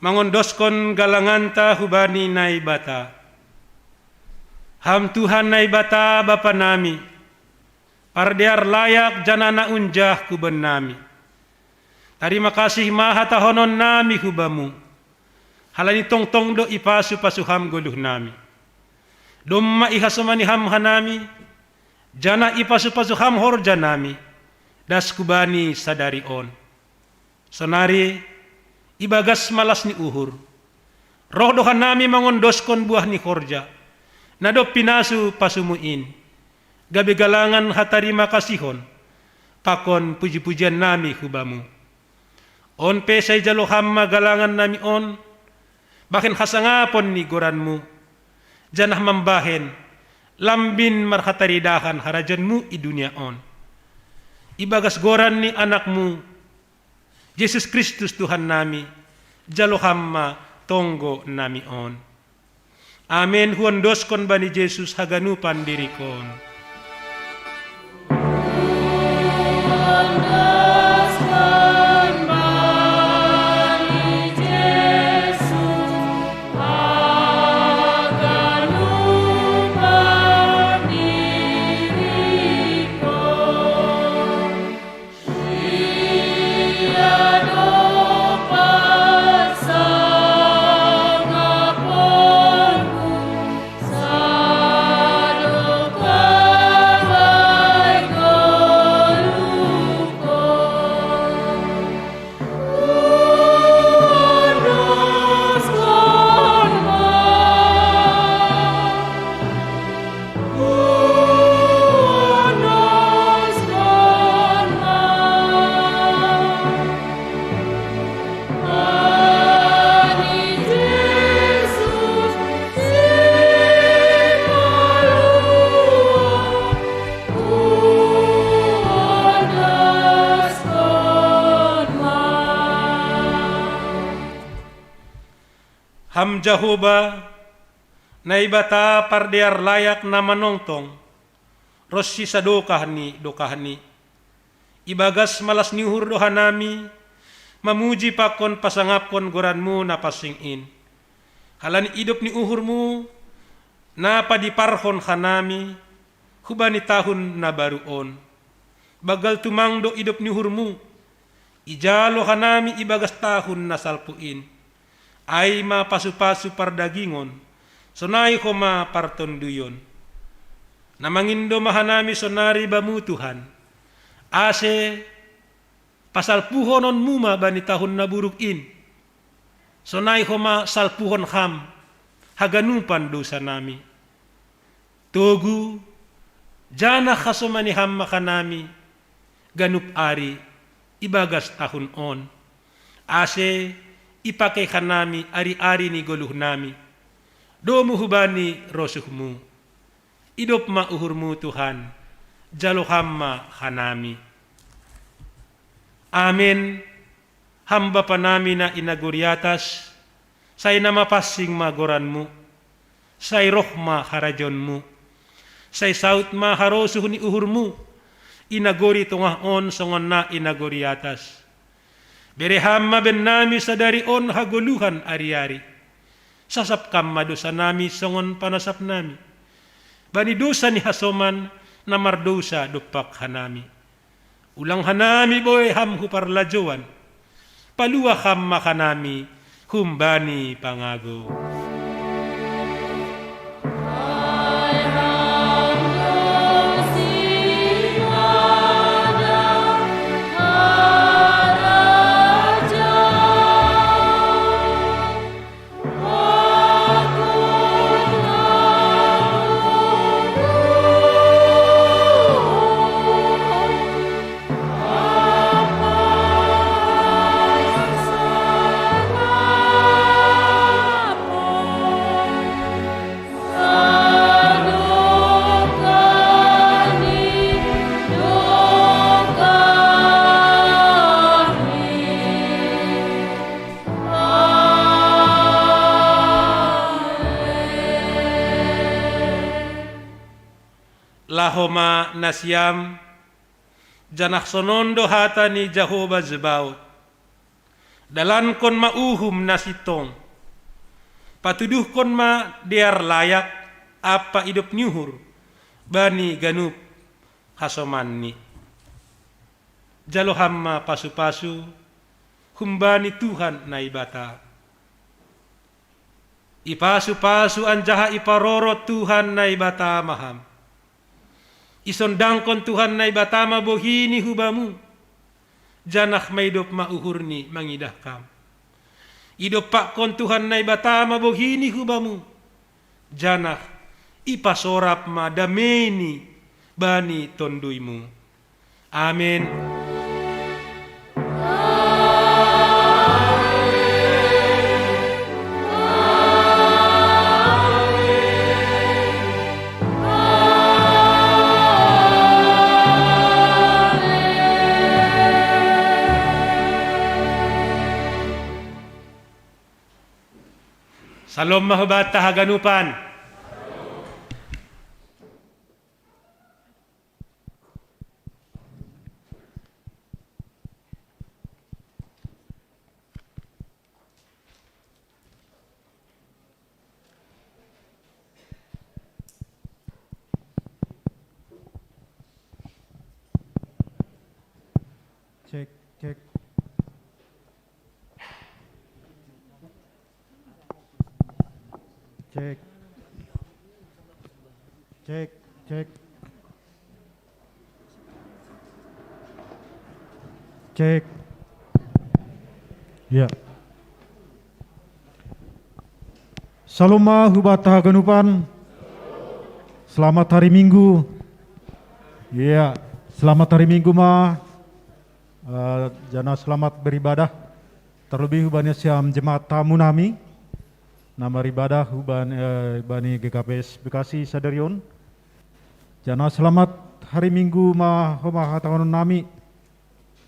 mangondoskon galanganta hubani Naibata. Ham Tuhan Naibata Bapa nami, pardear layak janah na unjah kuben nami. Tarima kasih ma hatahonon nami hu Bamu, halani tongtong do ipasu-pasu Ham goluh nami. Domma ihasomani Ham hanami, janah ipasu-pasu Ham horja nami, das hubani sadari on. Sonari, ibagas malas ni uhur, roh do hanami mangondoskon buah ni horja na dob pinasu-pasuMu in, gabe galangan hatarima kasihon pakon puji-pujian nami hu Bamu. On pe sai jalo Ham ma galangan nami on, bahen hasangapon ni goranMu, janah mambahen lambin marhataridahan harajaonMu i dunia on. Ibagas goran ni AnakMu, Jesus Kristus Tuhan nami, jalo Ham ma tonggo nami on. Amen. Huondoskon bani Jesus haganupan dirikon. Ham Jahowa, Naibata pardear layak na manongtong, ronsi sadokah ni dokahni. Ibagas malas ni uhur do hanami, mamuji pakon pasangapkon goranmu na pansing in. Halani idop ni uhurmu, na padiparhon hanami, hubani tahun na baru on. Banggal tumang do idop ni uhurmu, ijalo hanami ibagas tahun na salpu in. Ai ma pasu-pasu pardagingon, sonai homa partonduyon. Na mangindo ma hanami sonari bamu Tuhan, ase pasalpuhononmu ma bani tahun na buruk in, sonai homa salpuhon ham haganupan dousa nami. Togu, janah hasomani ham ma hanami ganup ari ibagas tahun on, ase ipakei hanami ari-ari ni goluh nami, domu hubani rosuhmu. Idop ma uhurmu Tuhan, jalo ham ma hanami. Amen. Ham Bapa nami na i nagori atas, sai na mapansing ma goranmu, sai roh ma harajaonmu, sai saud ma harosuh ni uhurmu, i nagori tongah on songon na i nagori atas. Bere ham ma bennami sadari on hagoluhan ari-ari. Sasap kam ma dousa nami songon panasap nami bani dousa ni hasoman na mardousa dompak hanami. Ulang hanami boe ham hu parlajouan, paluah ham ma hanami humbani pangago. Laho ma nasiam, janah sonon do hata ni Jahowa Zebaot: Dalankon ma uhum na sintong, patuduhkon ma dear layak ampa idop ni uhur bani ganup hasomanni. Jalo ham ma pasu-pasu humbani Tuhan Naibata. Ipasu-pasu anjaha iparorot Tuhan Naibata ma ham. Isondangkon Tuhan Naibata ma bohini hu bamu, janah maidop ma uhurni mangidah kam. Idompakkon Tuhan Naibata ma bohini hu bamu, janah ipasorap ma dameini bani tonduymu. Amen. Salom ma hubanta haganupan. Cek, cek. Cek. Cek, cek. Cek. Ya. Salom ma hubanta haganupan. Selamat hari Minggu. Ya, selamat hari Minggu ma. Eh, janah selamat beribadah. Terlebih hubani nasiam jemaat tamu nami na maribadah hubani, eh, bani G K P S Bekasi sadari on. Janah selamat hari Minggu ma homa hatahonon nami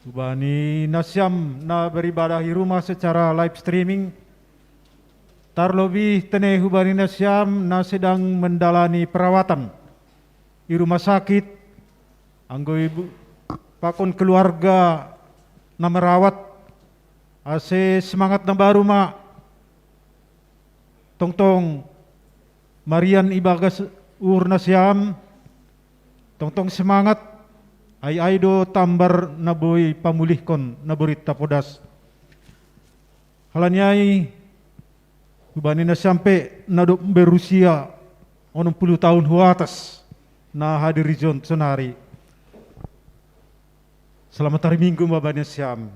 hubani nasiam na beribadah i rumah secara live streaming. Tarlobih tene hubani nasiam na sedang mendalani perawatan i rumah sakit, anggo ibu pakon keluarga na merawat, ase semangat na baru ma. Tongtong marian ibagas uhur nasiam, tongtong semangat, ai ai do tambar na boi pamulihkon na borit tapodas. Halani ai, hubani nasiam pe na dob berusia onom puluh tahun hu atas na hadir ijon sonari. Selamat hari Minggu ma bani nasiam.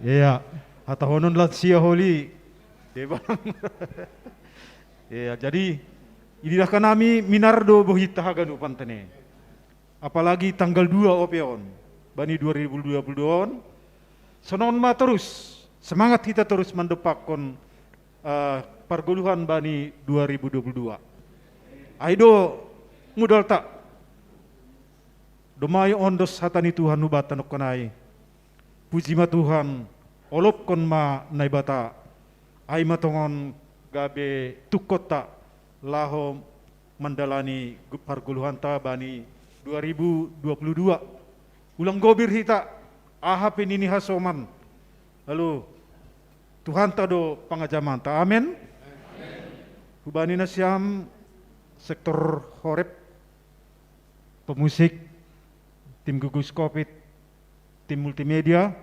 Iya, hatahonon lansia holi. Iya, jadi ididahkan nami minar do bohit haganupan tene. Apalagi tanggal dua ope on, bani dua ribu dua puluh dua on. Sonon ma torus, semangat hita torus mandopakkon uh, pargoluhan bani dua ribu dua puluh dua. Ai do mudalta. Domai ondos hata ni Tuhan hubanta nongkan ai. Puji ma Tuhan, olopkon ma Naibata. Ai ma tongon gabe tungkotta laho mandalani pargoluhanta bani dua ribu dua puluh dua. Ulang gobir hita, aha pe nini hasoman. Lalu Tuhanta do pangajamanta. Amen. Hubani nasiam sektor Horeb, pemusik, tim gugus covid, tim multimedia.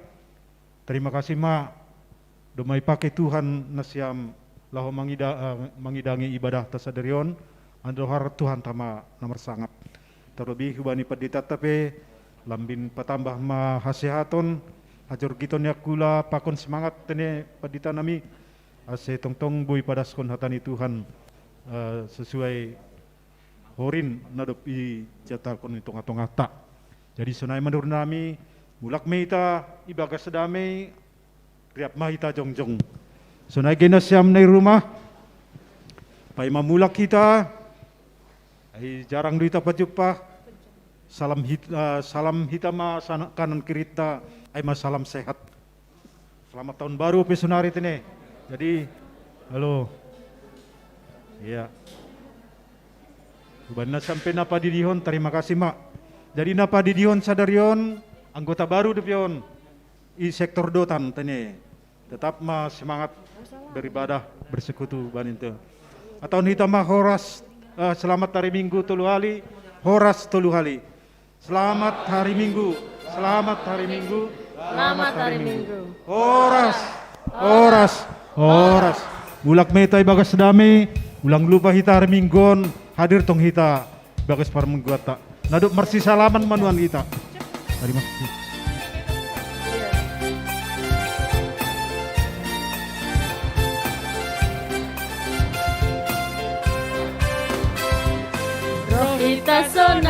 Terima kasih ma, domai pake Tuhan nasiam laho mangida, uh, mangidangi ibadah ta sadari on. Andohar Tuhanta ma na marsangap. Terlebih hubani panditanta pe, lambin patambah ma hasehaton, hajorgiton ni angkula pakon semangat tene pandita nami, ase tongtong boi padaskon hata ni Tuhan uh, sesuai horin na dob ijatalkon i tonga-tongata. Jadi sonai manur nami, mulak me ita ibagas damei, riap ma ita jongjong. Sonai gena siam na i rumah, paima mulak hita, ai jarang do ita pajumpa, salam hita, uh, salam hita ma kanan kiritta, ai ma salam sehat. Selamat tahun baru pe sonari tene. Jadi, halo. Iya. Hubani nasiam pe na padidihon, terima kasih ma. Jadi na padidihon sadari on, anggota baru dope on. I sektor dotan tene. Tetap ma semangat beribadah, bersekutu baninta. Atau hita ma horas, uh, selamat hari Minggu tolu hali, horas tolu hali. Selamat hari Minggu. Selamat hari Minggu. Selamat hari Minggu. Horas. Horas. Horas. Mulak me ita ibagas damei, ulang lupa hita hari Minggu on, hadir tong hita ibagas parmingguanta. Na dob marsisalaman ma nuan hita. Terima kasih. Roh hita songon